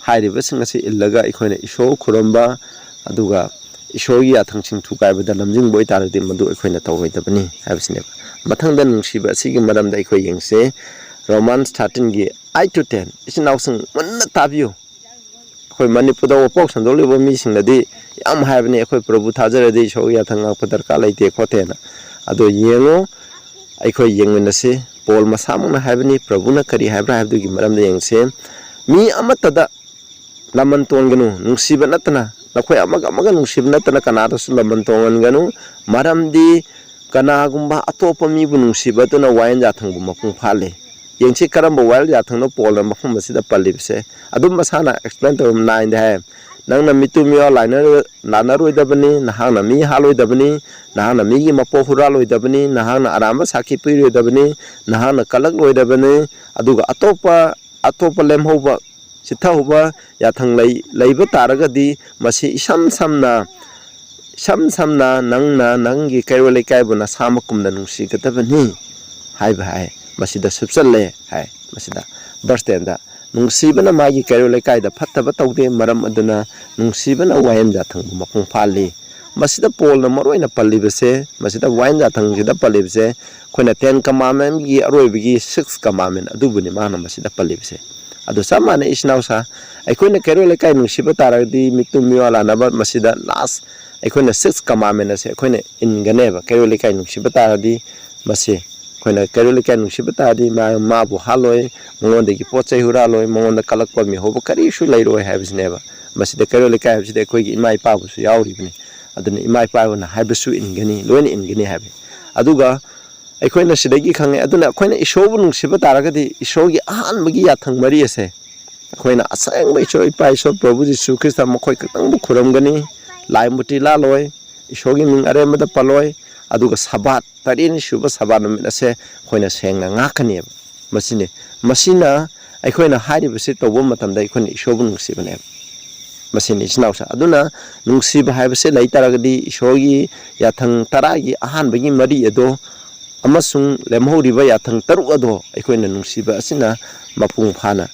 ꯍꯥꯏꯔꯤꯕꯁꯤꯡ ꯑꯁꯤ ꯏꯜꯂꯒ ꯑꯩꯈꯣꯏꯅ ꯏꯁꯣꯔ ꯈꯨꯔꯨꯝꯕ, ꯑꯗꯨꯒ ꯏꯁꯣꯔꯒꯤ ꯌꯥꯊꯪꯁꯤꯡ ꯊꯨꯒꯥꯏꯕꯗ ꯂꯝꯖꯤꯡꯕ ꯑꯣꯏꯇꯥꯔꯒꯗꯤ ꯃꯗꯨ ꯑꯩꯈꯣꯏꯅ ꯇꯧꯔꯣꯏꯗꯕꯅꯤ ꯍꯥꯏꯕꯁꯤꯅꯦꯕ꯫ ꯃꯊꯪꯗ ꯅꯨꯡꯁꯤꯕ ꯑꯁꯤꯒꯤ ꯃꯔꯝꯗ ꯑꯩꯈꯣꯏ ꯌꯦꯡꯁꯦ꯫ Romans thirteenꯒꯤ eight to ten, ꯏꯆꯤꯟ ꯏꯅꯥꯎꯁꯤꯡ ꯃꯨꯟꯅ ꯇꯥꯕꯤꯌꯨ꯫ ꯑꯩꯈꯣꯏ ꯃꯅꯤꯄꯨꯔꯗ ꯋꯥꯄꯥꯎ ꯁꯟꯗꯣꯛꯂꯤꯕ ꯃꯤꯁꯤꯡꯅꯗꯤ ꯌꯥꯝ ꯍꯥꯏꯕꯅꯤ, "ꯑꯩꯈꯣꯏ ꯄ꯭ꯔꯚꯨ ꯊꯥꯖꯔꯗꯤ ꯏꯁꯣꯔꯒꯤ ꯌꯥꯊꯪ ꯉꯥꯛꯄ ꯗꯔꯀꯥꯔ ꯂꯩꯇꯦ" ꯈꯣꯠꯇꯦꯅ꯫ ꯑꯗꯣ ꯌꯦꯡꯉꯨ, ꯑꯩꯈꯣꯏ ꯌꯦꯡꯃꯤꯟꯅꯁꯤ꯫ ꯄꯣꯜ ꯃꯁꯥꯃꯛꯅ ꯍꯥꯏꯕꯅꯤ, ꯄ꯭ꯔꯚꯨꯅ ꯀꯔꯤ ꯍꯥꯏꯕ꯭ꯔꯥ ꯍꯥꯏꯕꯗꯨꯒꯤ ꯃꯔꯝꯗ ꯌꯦꯡꯁꯤ꯫ "ꯃꯤ ꯑꯃꯠꯇꯗ ꯂꯃꯟ ꯇꯣꯟꯒꯅꯨ, ꯅꯨꯡꯁꯤꯕ ꯅꯠꯇꯅ, ꯅꯈꯣꯏ ꯑꯃꯒ ꯑꯃꯒ ꯅꯨꯡꯁꯤꯕ ꯅꯠꯇꯅ ꯀꯅꯥꯗꯁꯨ ꯂꯃꯟ ꯇꯣꯡꯍꯟꯒꯅꯨ, ꯃꯔꯝꯗꯤ ꯀꯅꯥꯒꯨꯝꯕ ꯑꯇꯣꯞꯄ ꯃꯤꯕꯨ ꯅꯨꯡꯁꯤꯕ ꯑꯗꯨꯅ ꯋꯥꯌꯦꯜ ꯌꯥꯊꯪꯕꯨ ꯃꯄꯨꯡ ꯐꯥꯍꯜꯂꯤ"꯫ ꯌꯦꯡꯁꯤ, ꯀꯔꯝꯕ ꯋꯥꯌꯦꯜ ꯌꯥꯊꯪꯅꯣ ꯄꯣꯜꯅ ꯃꯐꯝ ꯑꯁꯤꯗ ꯄꯜꯂꯤꯕꯁꯦ? ꯑꯗꯨꯝ ꯃꯁꯥꯅ explain ꯇꯧꯔꯝ ꯅꯥꯏꯟꯗ ꯍꯥꯏ, "ꯅꯪꯅ ꯃꯤꯇꯨ ꯃꯤꯋꯥ ꯂꯥꯏꯅ-, ꯂꯥꯟꯅꯔꯣꯏꯗꯕꯅꯤ, ꯅꯍꯥꯛꯅ ꯃꯤ ꯍꯥꯠꯂꯣꯏꯗꯕꯅꯤ, ꯅꯍꯥꯛꯅ ꯃꯤꯒꯤ ꯃꯄꯣꯛ ꯍꯨꯔꯥꯜꯂꯣꯏꯗꯕꯅꯤ, ꯅꯍꯥꯛꯅ ꯑꯔꯥꯟꯕ ꯁꯥꯈꯤ ꯄꯤꯔꯣꯏꯗꯕꯅꯤ, ꯅꯍꯥꯛꯅ ꯀꯂꯛꯂꯣꯏꯗꯕꯅꯤ"꯫ ꯑꯗꯨꯒ ꯑꯇꯣꯞꯄ, ꯑꯇꯣꯞꯄ ꯂꯦꯝꯍꯧꯕ, ꯆꯤꯠꯊꯍꯧꯕ ꯌꯥꯊꯪ ꯂꯩ-, ꯂꯩꯕ ꯇꯥꯔꯒꯗꯤ ꯃꯁꯤ ꯏꯁꯝ ꯁꯝꯅ, ꯏꯁꯝ ꯁꯝꯅ ꯅꯪꯅ ꯅꯪꯒꯤ ꯀꯩꯔꯣꯜ ꯂꯩꯀꯥꯏꯕꯨ ꯅꯁꯥꯃꯛꯀꯨꯝꯅ ꯅꯨꯡꯁꯤꯒꯗꯕꯅꯤ ꯍꯥꯏꯕ ꯍꯥꯏ꯫ ꯃꯁꯤꯗ ꯁꯨꯞꯆꯜꯂꯦ ꯍꯥꯏ꯫ ꯃꯁꯤꯗ verse tenꯗ, "ꯅꯨꯡꯁꯤꯕꯅ ꯃꯥꯒꯤ ꯀꯩꯔꯣꯜ ꯂꯩꯀꯥꯏꯗ ꯐꯠꯇꯕ ꯇꯧꯗꯦ, ꯃꯔꯝ ꯑꯗꯨꯅ ꯅꯨꯡꯁꯤꯕꯅ ꯋꯥꯌꯦꯜ ꯌꯥꯊꯪꯕꯨ ꯃꯄꯨꯡ ꯐꯥꯍꯜꯂꯤ"꯫ ꯃꯁꯤꯗ ꯄꯣꯜꯅ ꯃꯔꯨꯑꯣꯏꯅ ꯄꯜꯂꯤꯕꯁꯦ, ꯃꯁꯤꯗ ꯋꯥꯌꯦꯜ ꯌꯥꯊꯪꯁꯤꯗ ꯄꯜꯂꯤꯕꯁꯦ, ꯑꯩꯈꯣꯏꯅ ten commandmentꯀꯤ ꯑꯔꯣꯏꯕꯒꯤ six commandment ꯑꯗꯨꯕꯨꯅꯤ ꯃꯥꯅ ꯃꯁꯤꯗ ꯄꯜꯂꯤꯕꯁꯦ꯫ ꯑꯗꯨ ꯆꯞ ꯃꯥꯟꯅꯩ, ꯏꯆꯤꯟ ꯏꯅꯥꯎꯁꯥ, ꯑꯩꯈꯣꯏꯅ ꯀꯩꯔꯣꯜ ꯂꯩꯀꯥꯏ ꯅꯨꯡꯁꯤꯕ ꯇꯥꯔꯒꯗꯤ, ꯃꯤꯇꯨꯝ ꯃꯤꯋꯥ ꯂꯥꯟꯅꯕ, ꯃꯁꯤꯗ last ꯑꯩꯈꯣꯏꯅ six commandment ꯑꯁꯦ ꯑꯩꯈꯣꯏꯅ ꯏꯟꯒꯅꯦꯕ꯫ ꯀꯩꯔꯣꯜ ꯂꯩꯀꯥꯏ ꯅꯨꯡꯁꯤꯕ ꯇꯥꯔꯗꯤ, ꯃꯁꯤ ꯑꯩꯈꯣꯏꯅ ꯀꯩꯔꯣꯜ ꯂꯩꯀꯥꯏ ꯅꯨꯡꯁꯤꯕ ꯇꯥꯔꯗꯤ, ꯃꯥ-, ꯃꯥꯕꯨ ꯍꯥꯠꯂꯣꯏ, ꯃꯉꯣꯟꯗꯒꯤ ꯄꯣꯠ ꯆꯩ ꯍꯨꯔꯥꯜꯂꯣꯏ, ꯃꯉꯣꯟꯗ ꯀꯜꯂꯛꯄ ꯃꯤꯍꯧꯕ ꯀꯔꯤꯁꯨ ꯂꯩꯔꯣꯏ ꯍꯥꯏꯕꯁꯤꯅꯦꯕ꯫ ꯃꯁꯤꯗ ꯀꯩꯔꯣꯜ ꯂꯩꯀꯥꯏ ꯍꯥꯏꯕꯁꯤꯗ ꯑꯩꯈꯣꯏꯒꯤ ꯏꯃꯥ ꯏꯄꯥꯕꯨꯁꯨ ꯌꯥꯎꯔꯤꯕꯅꯤ꯫ ꯑꯗꯨꯅ ꯏꯃꯥ ꯏꯄꯥꯕꯨꯅ ꯍꯥꯏꯕꯁꯨ ꯏꯟꯒꯅꯤ, ꯂꯣꯏꯅ ꯏꯟꯒꯅꯤ ꯍꯥꯏꯕꯅꯤ꯫ ꯑꯗꯨꯒ ꯑꯩꯈꯣꯏꯅ ꯁꯤꯗꯒꯤ ꯈꯪꯉꯦ, ꯑꯗꯨꯅ ꯑꯩꯈꯣꯏꯅ ꯏꯁꯣꯔꯕꯨ ꯅꯨꯡꯁꯤꯕ ꯇꯥꯔꯒꯗꯤ, ꯏꯁꯣꯔꯒꯤ ꯑꯍꯥꯟꯕꯒꯤ ꯌꯥꯊꯪ ꯃꯔꯤ ꯑꯁꯦ ꯑꯩꯈꯣꯏꯅ ꯑꯁꯦꯡꯕ ꯏꯁꯣꯔ, ꯏꯄꯥ ꯏꯁꯣꯔ ꯄ꯭ꯔꯚꯨ ꯖꯤꯁꯨ ꯈ꯭ꯔꯤꯁꯇ ꯃꯈꯣꯏ ꯈꯛꯇꯪꯕꯨ ꯈꯨꯔꯨꯝꯒꯅꯤ, ꯂꯥꯏ ꯃꯨꯔꯇꯤ ꯂꯥꯠꯂꯣꯏ, ꯏꯁꯣꯔꯒꯤ ꯃꯤꯡ ꯑꯔꯦꯝꯕꯗ ꯄꯜꯂꯣꯏ, ꯑꯗꯨꯒ ꯁꯕꯥꯠ, ꯇꯔꯦꯠꯅꯤ ꯁꯨꯕ ꯁꯕꯥꯠ ꯅꯨꯃꯤꯠ ꯑꯁꯦ ꯑꯩꯈꯣꯏꯅ ꯁꯦꯡꯅ ꯉꯥꯛꯀꯅꯦꯕ꯫ ꯃꯁꯤꯅꯤ, ꯃꯁꯤꯅ ꯑꯩꯈꯣꯏꯅ ꯍꯥꯏꯔꯤꯕꯁꯤ ꯇꯧꯕ ꯃꯇꯝꯗ ꯑꯩꯈꯣꯏꯅ ꯏꯁꯣꯔꯕꯨ ꯅꯨꯡꯁꯤꯕꯅꯦꯕ꯫ ꯃꯁꯤꯅꯤ, ꯏꯆꯤꯟ ꯏꯅꯥꯎꯁꯦ꯫ ꯑꯗꯨꯅ ꯅꯨꯡꯁꯤꯕ ꯍꯥꯏꯕꯁꯦ ꯂꯩ ꯇꯥꯔꯒꯗꯤ ꯏꯁꯣꯔꯒꯤ ꯌꯥꯊꯪ ꯇꯔꯥꯒꯤ ꯑꯍꯥꯟꯕꯒꯤ ꯃꯔꯤ ꯑꯗꯣ ꯑꯃꯁꯨꯡ ꯂꯦꯝꯍꯧꯔꯤꯕ ꯌꯥꯊꯪ ꯇꯔꯨꯛ ꯑꯗꯣ ꯑꯩꯈꯣꯏꯅ ꯅꯨꯡꯁꯤꯕ ꯑꯁꯤꯅ ꯃꯄꯨꯡ ꯐꯥꯅ,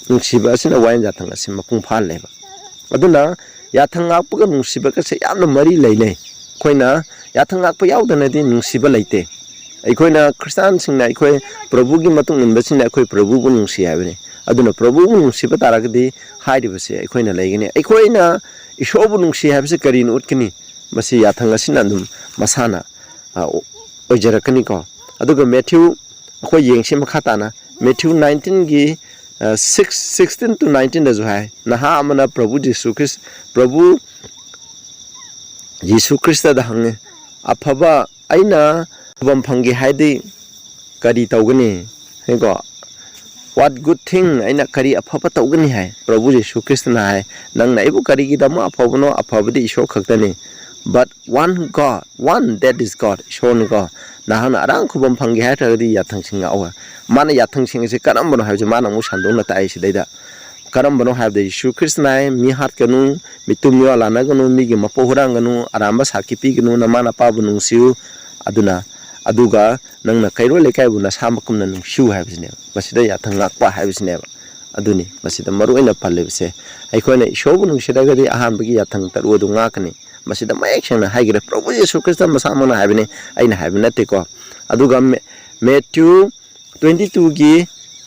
ꯅꯨꯡꯁꯤꯕ ꯑꯁꯤꯅ ꯋꯥꯌꯦꯜ ꯌꯥꯊꯪ ꯑꯁꯤ ꯃꯄꯨꯡ ꯐꯥꯍꯜꯂꯦꯕ꯫ ꯑꯗꯨꯅ ꯌꯥꯊꯪ ꯉꯥꯛꯄꯒ ꯅꯨꯡꯁꯤꯕꯒꯁꯦ ꯌꯥꯝꯅ ꯃꯔꯤ ꯂꯩꯅꯩ꯫ ꯑꯩꯈꯣꯏꯅ ꯌꯥꯊꯪ ꯉꯥꯛꯄ ꯌꯥꯎꯗꯅꯗꯤ ꯅꯨꯡꯁꯤꯕ ꯂꯩꯇꯦ꯫ ꯑꯩꯈꯣꯏꯅ ꯈ꯭ꯔꯤꯁꯇꯥꯟꯁꯤꯡꯅ, ꯑꯩꯈꯣꯏ ꯄ꯭ꯔꯚꯨꯒꯤ ꯃꯇꯨꯡ ꯏꯟꯕꯁꯤꯡꯅ ꯑꯩꯈꯣꯏ ꯄ꯭ꯔꯚꯨꯕꯨ ꯅꯨꯡꯁꯤ ꯍꯥꯏꯕꯅꯤ꯫ ꯑꯗꯨꯅ ꯄ꯭ꯔꯚꯨꯕꯨ ꯅꯨꯡꯁꯤꯕ ꯇꯥꯔꯒꯗꯤ ꯍꯥꯏꯔꯤꯕꯁꯦ ꯑꯩꯈꯣꯏꯅ ꯂꯩꯒꯅꯤ꯫ ꯑꯩꯈꯣꯏꯅ ꯏꯁꯣꯔꯕꯨ ꯅꯨꯡꯁꯤ ꯍꯥꯏꯕꯁꯤ ꯀꯔꯤꯅ ꯎꯠꯀꯅꯤ? ꯃꯁꯤ ꯌꯥꯊꯪ ꯑꯁꯤꯅ ꯑꯗꯨꯝ ꯃꯁꯥꯅ, ꯑ, ꯑꯣꯏꯖꯔꯛꯀꯅꯤꯀꯣ꯫ ꯑꯗꯨꯒ ꯃꯦꯊ꯭ꯌꯨ, ꯑꯩꯈꯣꯏ ꯌꯦꯡꯁꯤ ꯃꯈꯥ ꯇꯥꯅ, ꯃꯦꯊ꯭ꯌꯨ ꯅꯥꯏꯟꯇꯤꯟꯒꯤ, ꯑ, ꯁꯤꯛꯁ, ꯁꯤꯛꯁꯇꯤꯟ to ꯅꯥꯏꯟꯇꯤꯟꯗꯁꯨ ꯍꯥꯏ, ꯅꯍꯥ ꯑꯃꯅ ꯄ꯭ꯔꯚꯨ ꯖꯤꯁꯨ ꯈ꯭ꯔꯤꯁ-, ꯄ꯭ꯔꯚꯨ ꯖꯤꯁꯨ ꯈ꯭ꯔꯤꯁꯇꯗ ꯍꯪꯉꯤ, "ꯑꯐꯕ ꯑꯩꯅ ꯊꯧꯐꯝ ꯐꯪꯒꯦ ꯍꯥꯏꯗꯤ ꯀꯔꯤ ꯇꯧꯒꯅꯤ?" ꯍꯥꯏꯀꯣ꯫ "What good thing, ꯑꯩꯅ ꯀꯔꯤ ꯑꯐꯕ ꯇꯧꯒꯅꯤ?" ꯍꯥꯏ꯫ ꯄ꯭ꯔꯚꯨ ꯖꯤꯁꯨ ꯈ꯭ꯔꯤꯁꯇꯅ ꯍꯥꯏ, "ꯅꯪꯅ ꯑꯩꯕꯨ ꯀꯔꯤꯒꯤꯗꯃꯛ ꯑꯐꯕꯅꯣ? ꯑꯐꯕꯗꯤ ꯏꯁꯣꯔ ꯈꯛꯇꯅꯤ꯫ But one God, one, that is God, ꯏꯁꯣꯔꯅꯤꯀꯣ꯫ ꯅꯍꯥꯛꯅ ꯑꯔꯥꯡ ꯈꯨꯕꯝ ꯐꯪꯒꯦ ꯍꯥꯏ ꯇꯥꯔꯒꯗꯤ ꯌꯥꯊꯪꯁꯤꯡ ꯉꯥꯛꯑꯣ ꯍꯥꯏ꯫" ꯃꯥꯅ ꯌꯥꯊꯪꯁꯤꯡ ꯑꯁꯦ ꯀꯔꯝꯕꯅꯣ ꯍꯥꯏꯕꯁꯦ ꯃꯥꯅ ꯑꯃꯨꯛ ꯁꯟꯗꯣꯛꯅ ꯇꯥꯛꯑꯦ ꯁꯤꯗꯩꯗ꯫ ꯀꯔꯝꯕꯅꯣ ꯍꯥꯏꯕꯗ ꯖꯤꯁꯨ ꯈ꯭ꯔꯤꯁꯇꯅ ꯍꯥꯏ, "ꯃꯤ ꯍꯥꯠꯀꯅꯨ, ꯃꯤꯇꯨꯝ ꯃꯤꯋꯥ ꯂꯥꯟꯅꯒꯅꯨ, ꯃꯤꯒꯤ ꯃꯄꯣꯛ ꯍꯨꯔꯥꯟꯒꯅꯨ, ꯑꯔꯥꯟꯕ ꯁꯥꯈꯤ ꯄꯤꯒꯅꯨ, ꯅꯃꯥ ꯅꯄꯥꯕꯨ ꯅꯨꯡꯁꯤꯌꯨ, ꯑꯗꯨꯅ, ꯑꯗꯨꯒ ꯅꯪꯅ ꯀꯩꯔꯣꯜ ꯂꯩꯀꯥꯏꯕꯨ ꯅꯁꯥꯃꯛꯀꯨꯝꯅ ꯅꯨꯡꯁꯤꯌꯨ" ꯍꯥꯏꯕꯁꯤꯅꯦꯕ꯫ ꯃꯁꯤꯗ ꯌꯥꯊꯪ ꯉꯥꯛꯄ ꯍꯥꯏꯕꯁꯤꯅꯦꯕ꯫ ꯑꯗꯨꯅꯤ ꯃꯁꯤꯗ ꯃꯔꯨꯑꯣꯏꯅ ꯄꯜꯂꯤꯕꯁꯦ꯫ ꯑꯩꯈꯣꯏꯅ ꯏꯁꯣꯔꯕꯨ ꯅꯨꯡꯁꯤꯔꯒꯗꯤ ꯑꯍꯥꯟꯕꯒꯤ ꯌꯥꯊꯪ ꯇꯔꯨꯛ ꯑꯗꯨ ꯉꯥꯛꯀꯅꯤ꯫ ꯃꯁꯤꯗ ꯃꯌꯦꯛ ꯁꯦꯡꯅ ꯍꯥꯏꯈ꯭ꯔꯦ꯫ ꯄ꯭ꯔꯚꯨ ꯌꯤꯁꯨ ꯈ꯭ꯔꯤꯁꯇ ꯃꯁꯥꯃꯛꯅ ꯍꯥꯏꯕꯅꯤ, ꯑꯩꯅ ꯍꯥꯏꯕ ꯅꯠꯇꯦꯀꯣ꯫ ꯑꯗꯨꯒ ꯃꯦ-, ꯃꯦꯊ꯭ꯌꯨ ꯇ꯭ꯋꯦꯟꯇꯤ ꯇꯨꯒꯤ,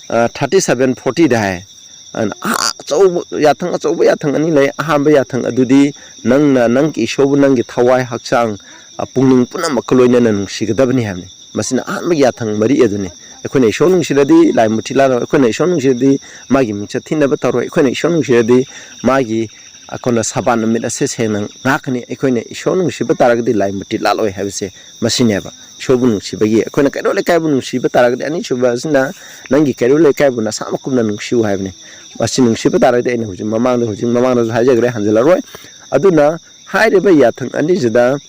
ꯑ, ꯊꯥꯔꯇꯤ ꯁꯚꯦꯟ, ꯐꯣꯔꯇꯤꯗ ꯍꯥꯏ꯫ ꯑꯗꯨꯅ ꯑꯍ-, ꯑꯆꯧꯕ ꯌꯥꯊꯪ, ꯑꯆꯧꯕ ꯌꯥꯊꯪ ꯑꯅꯤ ꯂꯩ꯫ ꯑꯍꯥꯟꯕ ꯌꯥꯊꯪ ꯑꯗꯨꯗꯤ ꯅꯪꯅ ꯅꯪꯒꯤ ꯏꯁꯣꯔꯕꯨ ꯅꯪꯒꯤ ꯊꯋꯥꯏ, ꯍꯛꯆꯥꯡ, ꯑ, ꯄꯨꯛꯅꯤꯡ ꯄꯨꯝꯅꯃꯛꯀ ꯂꯣꯏꯅꯅ ꯅꯨꯡꯁꯤꯒꯗꯕꯅꯤ ꯍꯥꯏꯕꯅꯤ꯫ ꯃꯁꯤꯅ ꯑꯍꯥꯟꯕꯒꯤ ꯌꯥꯊꯪ ꯃꯔꯤ ꯑꯗꯨꯅꯤ꯫ ꯑꯩꯈꯣꯏꯅ ꯏꯁꯣꯔ ꯅꯨꯡꯁꯤꯔꯗꯤ ꯂꯥꯏ ꯃꯨꯔꯇꯤ ꯂꯥꯠꯂꯣꯏ꯫ ꯑꯩꯈꯣꯏꯅ ꯏꯁꯣꯔ ꯅꯨꯡꯁꯤꯔꯗꯤ ꯃꯥꯒꯤ ꯃꯤꯡꯆꯠ ꯊꯤꯅꯕ ꯇꯧꯔꯣꯏ꯫ ꯑꯩꯈꯣꯏꯅ ꯏꯁꯣꯔ ꯅꯨꯡꯁꯤꯔꯗꯤ ꯃꯥꯒꯤ, ꯑꯩꯈꯣꯏꯅ ꯁꯕꯥꯠ ꯅꯨꯃꯤꯠ ꯑꯁꯦ ꯁꯦꯡꯅ ꯉꯥꯛꯀꯅꯤ꯫ ꯑꯩꯈꯣꯏꯅ ꯏꯁꯣꯔ ꯅꯨꯡꯁꯤꯕ ꯇꯥꯔꯒꯗꯤ ꯂꯥꯏ ꯃꯨꯔꯇꯤ ꯂꯥꯠꯂꯣꯏ ꯍꯥꯏꯕꯁꯦ ꯃꯁꯤꯅꯦꯕ꯫ ꯏꯁꯣꯔꯕꯨ ꯅꯨꯡꯁꯤꯕꯒꯤ, ꯑꯩꯈꯣꯏꯅ ꯀꯩꯔꯣꯜ ꯂꯩꯀꯥꯏꯕꯨ ꯅꯨꯡꯁꯤꯕ ꯇꯥꯔꯒꯗꯤ, ꯑꯅꯤꯁꯨꯕ ꯑꯁꯤꯅ ꯅꯪꯒꯤ ꯀꯩꯔꯣꯜ ꯂꯩꯀꯥꯏꯕꯨ ꯅꯁꯥꯃꯛ ꯀꯨꯝꯅ ꯅꯨꯡꯁꯤꯌꯨ ꯍꯥꯏꯕꯅꯤ꯫ ꯃꯁꯤ ꯅꯨꯡꯁꯤꯕ ꯇꯥꯔꯒꯗꯤ ꯑꯩꯅ ꯍꯧꯖꯤꯛ ꯃꯃꯥꯡꯗ, ꯍꯧꯖꯤꯛ ꯃꯃꯥꯡꯗꯁꯨ ꯍꯥꯏꯖꯈ꯭ꯔꯦ, ꯍꯟꯖꯤꯜꯂꯔꯣꯏ꯫ ꯑꯗꯨꯅ ꯍꯥꯏꯔꯤꯕ ꯌꯥꯊꯪ ꯑꯅꯤꯁꯤꯗ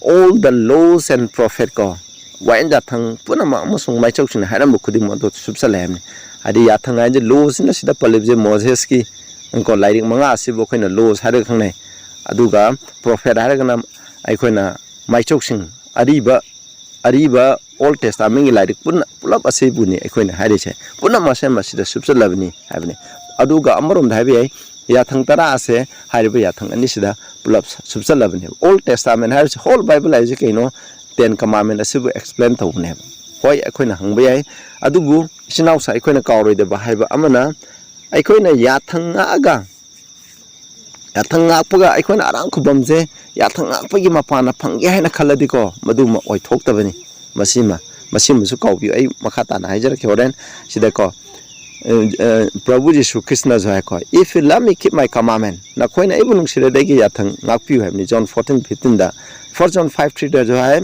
all the laws and prophet ꯀꯣ, ꯋꯥꯌꯦꯟ ꯌꯥꯊꯪ ꯄꯨꯝꯅꯃꯛ ꯑꯃꯁꯨꯡ ꯃꯥꯏꯆꯧꯁꯤꯡꯅ ꯍꯥꯏꯔꯝꯕ ꯈꯨꯗꯤꯡꯃꯛ ꯑꯗꯨ ꯁꯨꯞꯆꯜꯂꯦ ꯍꯥꯏꯕꯅꯤ꯫ ꯍꯥꯏꯗꯤ ꯌꯥꯊꯪ ꯍꯥꯏꯁꯦ, ꯂꯣꯁꯤꯅ ꯁꯤꯗ ꯄꯜꯂꯤꯕꯁꯦ ꯃꯣꯖꯦꯁꯀꯤ ꯀꯣ ꯂꯥꯏꯔꯤꯛ ꯃꯉꯥ ꯑꯁꯤꯕꯨ ꯑꯩꯈꯣꯏꯅ ꯂꯣꯁ ꯍꯥꯏꯔꯒ ꯈꯪꯅꯩ꯫ ꯑꯗꯨꯒ ꯄ꯭ꯔꯣꯐꯦꯠ ꯍꯥꯏꯔꯒꯅ ꯑꯩꯈꯣꯏꯅ ꯃꯥꯏꯆꯧꯁꯤꯡ, ꯑꯔꯤꯕ ꯑꯔꯤꯕ ꯑꯣꯜ ꯇꯦꯁꯇꯥꯃꯦꯟꯒꯤ ꯂꯥꯏꯔꯤꯛ ꯄꯨꯟꯅ, ꯄꯨꯂꯞ ꯑꯁꯤꯕꯨꯅꯤ ꯑꯩꯈꯣꯏꯅ ꯍꯥꯏꯔꯤꯁꯦ꯫ ꯄꯨꯝꯅꯃꯛ ꯑꯁꯦ ꯃꯁꯤꯗ ꯁꯨꯞꯆꯜꯂꯕꯅꯤ ꯍꯥꯏꯕꯅꯤ꯫ ꯑꯗꯨꯒ ꯑꯃꯔꯣꯝꯗ ꯍꯥꯏꯕ ꯌꯥꯏ, ꯌꯥꯊꯪ ꯇꯔꯥ ꯑꯁꯦ ꯍꯥꯏꯔꯤꯕ ꯌꯥꯊꯪ ꯑꯅꯤꯁꯤꯗ ꯄꯨꯂꯞ ꯁꯨꯞꯆꯜꯂꯕꯅꯦꯕ꯫ ꯑꯣꯜ ꯇꯦꯁꯇꯥꯃꯦꯟ ꯍꯥꯏꯔꯤꯁꯦ, ꯍꯣꯜ ꯕꯥꯏꯕꯜ ꯍꯥꯏꯔꯤꯁꯦ ꯀꯩꯅꯣ? ꯇꯦꯟ ꯀꯃꯥꯟꯃꯦꯟ ꯑꯁꯤꯕꯨ ꯑꯦꯛꯁꯄ꯭ꯂꯦꯟ ꯇꯧꯕꯅꯦꯕ꯫ ꯍꯣꯏ, ꯑꯩꯈꯣꯏꯅ ꯍꯪꯕ ꯌꯥꯏ, ꯑꯗꯨꯕꯨ ꯏꯆꯤꯟ ꯏꯅꯥꯎꯁꯥ ꯑꯩꯈꯣꯏꯅ ꯀꯥꯎꯔꯣꯏꯗꯕ ꯍꯥꯏꯕ ꯑꯃꯅ, ꯑꯩꯈꯣꯏꯅ ꯌꯥꯊꯪ ꯉꯥꯛꯑꯒ ꯌꯥꯊꯪ ꯉꯥꯛꯄꯒ ꯑꯩꯈꯣꯏꯅ ꯑꯔꯥꯝ ꯈꯨꯕꯝꯁꯦ ꯌꯥꯊꯪ ꯉꯥꯛꯄꯒꯤ ꯃꯄꯥꯟꯅ ꯐꯪꯒꯦ ꯍꯥꯏꯅ ꯈꯜꯂꯗꯤꯀꯣ, ꯃꯗꯨꯃ ꯑꯣꯏꯊꯣꯛꯇꯕꯅꯤ꯫ ꯃꯁꯤꯃ, ꯃꯁꯤꯃꯁꯨ ꯀꯥꯎꯕꯤꯌꯨ, ꯑꯩ ꯃꯈꯥ ꯇꯥꯅ ꯍꯥꯏꯖꯔꯛꯀꯦ ꯍꯣꯔꯦꯟ꯫ ꯁꯤꯗꯀꯣ, ꯑ, ꯑ, ꯄ꯭ꯔꯚꯨ ꯖꯤꯁꯨ ꯈ꯭ꯔꯤꯁꯅꯁꯨ ꯍꯥꯏꯀꯣ, "If you love me, keep my commandment." ꯅꯈꯣꯏꯅ ꯑꯩꯕꯨ ꯅꯨꯡꯁꯤꯔꯗꯤ ꯑꯩꯒꯤ ꯌꯥꯊꯪ ꯉꯥꯛꯄꯤꯌꯨ ꯍꯥꯏꯕꯅꯤ, ꯖꯣꯟ ꯐꯣꯔꯇꯤꯟ ꯐꯤꯐꯇꯤꯟꯗ꯫ ꯐꯥꯔꯁ ꯖꯣꯟ ꯐꯥꯏꯚ ꯊ꯭ꯔꯤꯗꯁꯨ ꯍꯥꯏ,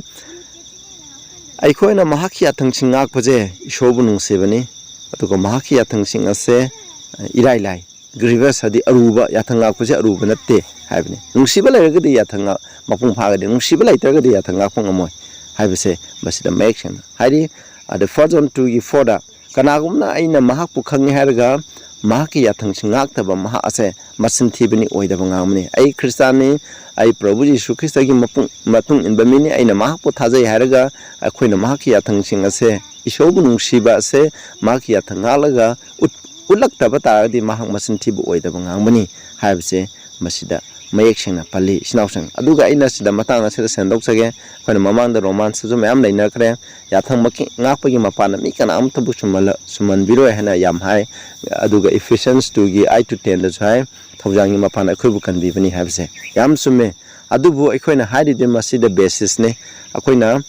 ꯑꯩꯈꯣꯏꯅ ꯃꯍꯥꯛꯀꯤ ꯌꯥꯊꯪꯁꯤꯡ ꯉꯥꯛꯄꯁꯦ ꯏꯁꯣꯔꯕꯨ ꯅꯨꯡꯁꯤꯕꯅꯤ, ꯑꯗꯨꯒ ꯃꯍꯥꯛꯀꯤ ꯌꯥꯊꯪꯁꯤꯡ ꯑꯁꯦ, ꯑ, ꯏꯔꯥꯏ ꯂꯥꯏ꯫ ꯒ꯭ꯔꯤꯚꯁ ꯍꯥꯏꯗꯤ ꯑꯔꯨꯕ, ꯌꯥꯊꯪ ꯉꯥꯛꯄꯁꯦ ꯑꯔꯨꯕ ꯅꯠꯇꯦ ꯍꯥꯏꯕꯅꯤ꯫ ꯅꯨꯡꯁꯤꯕ ꯂꯩꯔꯒꯗꯤ ꯌꯥꯊꯪ ꯉꯥꯛ-, ꯃꯄꯨꯡ ꯐꯥꯒꯅꯤ, ꯅꯨꯡꯁꯤꯕ ꯂꯩꯇ꯭ꯔꯒꯗꯤ ꯌꯥꯊꯪ ꯉꯥꯛꯄ ꯉꯝꯃꯣꯏ ꯍꯥꯏꯕꯁꯦ ꯃꯁꯤꯗ ꯃꯌꯦꯛ ꯁꯦꯡꯅ ꯍꯥꯏꯔꯤ꯫ ꯑꯗ ꯐꯥꯔꯁ ꯖꯣꯟ ꯇꯨꯒꯤ ꯐꯣꯔꯗ, "ꯀꯅꯥꯒꯨꯝꯕꯅ ꯑꯩꯅ ꯃꯍꯥꯛꯄꯨ ꯈꯪꯉꯤ ꯍꯥꯏꯔꯒ ꯃꯍꯥꯛꯀꯤ ꯌꯥꯊꯪꯁꯤꯡ ꯉꯥꯛꯇꯕ, ꯃꯍꯥꯛ ꯑꯁꯦ ꯃꯆꯤꯟ ꯊꯤꯕꯅꯤ, ꯑꯣꯏꯗꯕ ꯉꯥꯡꯕꯅꯤ꯫ ꯑꯩ ꯈ꯭ꯔꯤꯁꯇꯥꯟꯅꯤ, ꯑꯩ ꯄ꯭ꯔꯚꯨ ꯌꯤꯁꯨ ꯈ꯭ꯔꯤꯁꯇꯒꯤ ꯃꯄꯨꯡ-, ꯃꯇꯨꯡ ꯏꯟꯕ ꯃꯤꯅꯤ, ꯑꯩꯅ ꯃꯍꯥꯛꯄꯨ ꯊꯥꯖꯩ" ꯍꯥꯏꯔꯒ ꯑꯩꯈꯣꯏꯅ ꯃꯍꯥꯛꯀꯤ ꯌꯥꯊꯪꯁꯤꯡ ꯑꯁꯦ, ꯏꯁꯣꯔꯕꯨ ꯅꯨꯡꯁꯤꯕ ꯑꯁꯦ ꯃꯍꯥꯛꯀꯤ ꯌꯥꯊꯪ ꯉꯥꯛꯂꯒ ꯎꯠ-, ꯎꯠꯂꯛꯇꯕ ꯇꯥꯔꯒꯗꯤ ꯃꯍꯥꯛ ꯃꯆꯤꯟ ꯊꯤꯕ ꯑꯣꯏꯗꯕ ꯉꯥꯡꯕꯅꯤ ꯍꯥꯏꯕꯁꯦ ꯃꯁꯤꯗ ꯃꯌꯦꯛ ꯁꯦꯡꯅ ꯄꯜꯂꯤ, ꯏꯆꯤꯟ ꯏꯅꯥꯎꯁꯤꯡ꯫ ꯑꯗꯨꯒ ꯑꯩꯅ ꯁꯤꯗ ꯃꯇꯥꯡ ꯑꯁꯤꯗ ꯁꯦꯡꯗꯣꯛꯆꯒꯦ꯫ ꯑꯩꯈꯣꯏꯅ ꯃꯃꯥꯡꯗ ꯔꯣꯃꯥꯟꯁꯇꯁꯨ ꯃꯌꯥꯝ ꯅꯩꯅꯈ꯭ꯔꯦ꯫ ꯌꯥꯊꯪ ꯃꯀꯤ-, ꯉꯥꯛꯄꯒꯤ ꯃꯄꯥꯟꯅ ꯃꯤ ꯀꯅꯥ ꯑꯃꯠꯇꯕꯨ ꯁꯨꯝꯍꯜꯂ-, ꯁꯨꯝꯍꯟꯕꯤꯔꯣꯏ ꯍꯥꯏꯅ ꯌꯥꯝ ꯍꯥꯏ꯫ ꯑꯗꯨꯒ Ephesians two ꯒꯤ eight to ten ꯗꯁꯨ ꯍꯥꯏ, "ꯊꯧꯖꯥꯜꯒꯤ ꯃꯄꯥꯟꯅ ꯑꯩꯈꯣꯏꯕꯨ ꯀꯟꯕꯤꯕꯅꯤ" ꯍꯥꯏꯕꯁꯦ ꯌꯥꯝ ꯆꯨꯝꯃꯦ꯫ ꯑꯗꯨꯕꯨ ꯑꯩꯈꯣꯏꯅ ꯍꯥꯏꯔꯤꯗꯤ ꯃꯁꯤꯗ ꯕꯦꯁꯤꯁꯅꯤ꯫ ꯑꯩꯈꯣꯏꯅ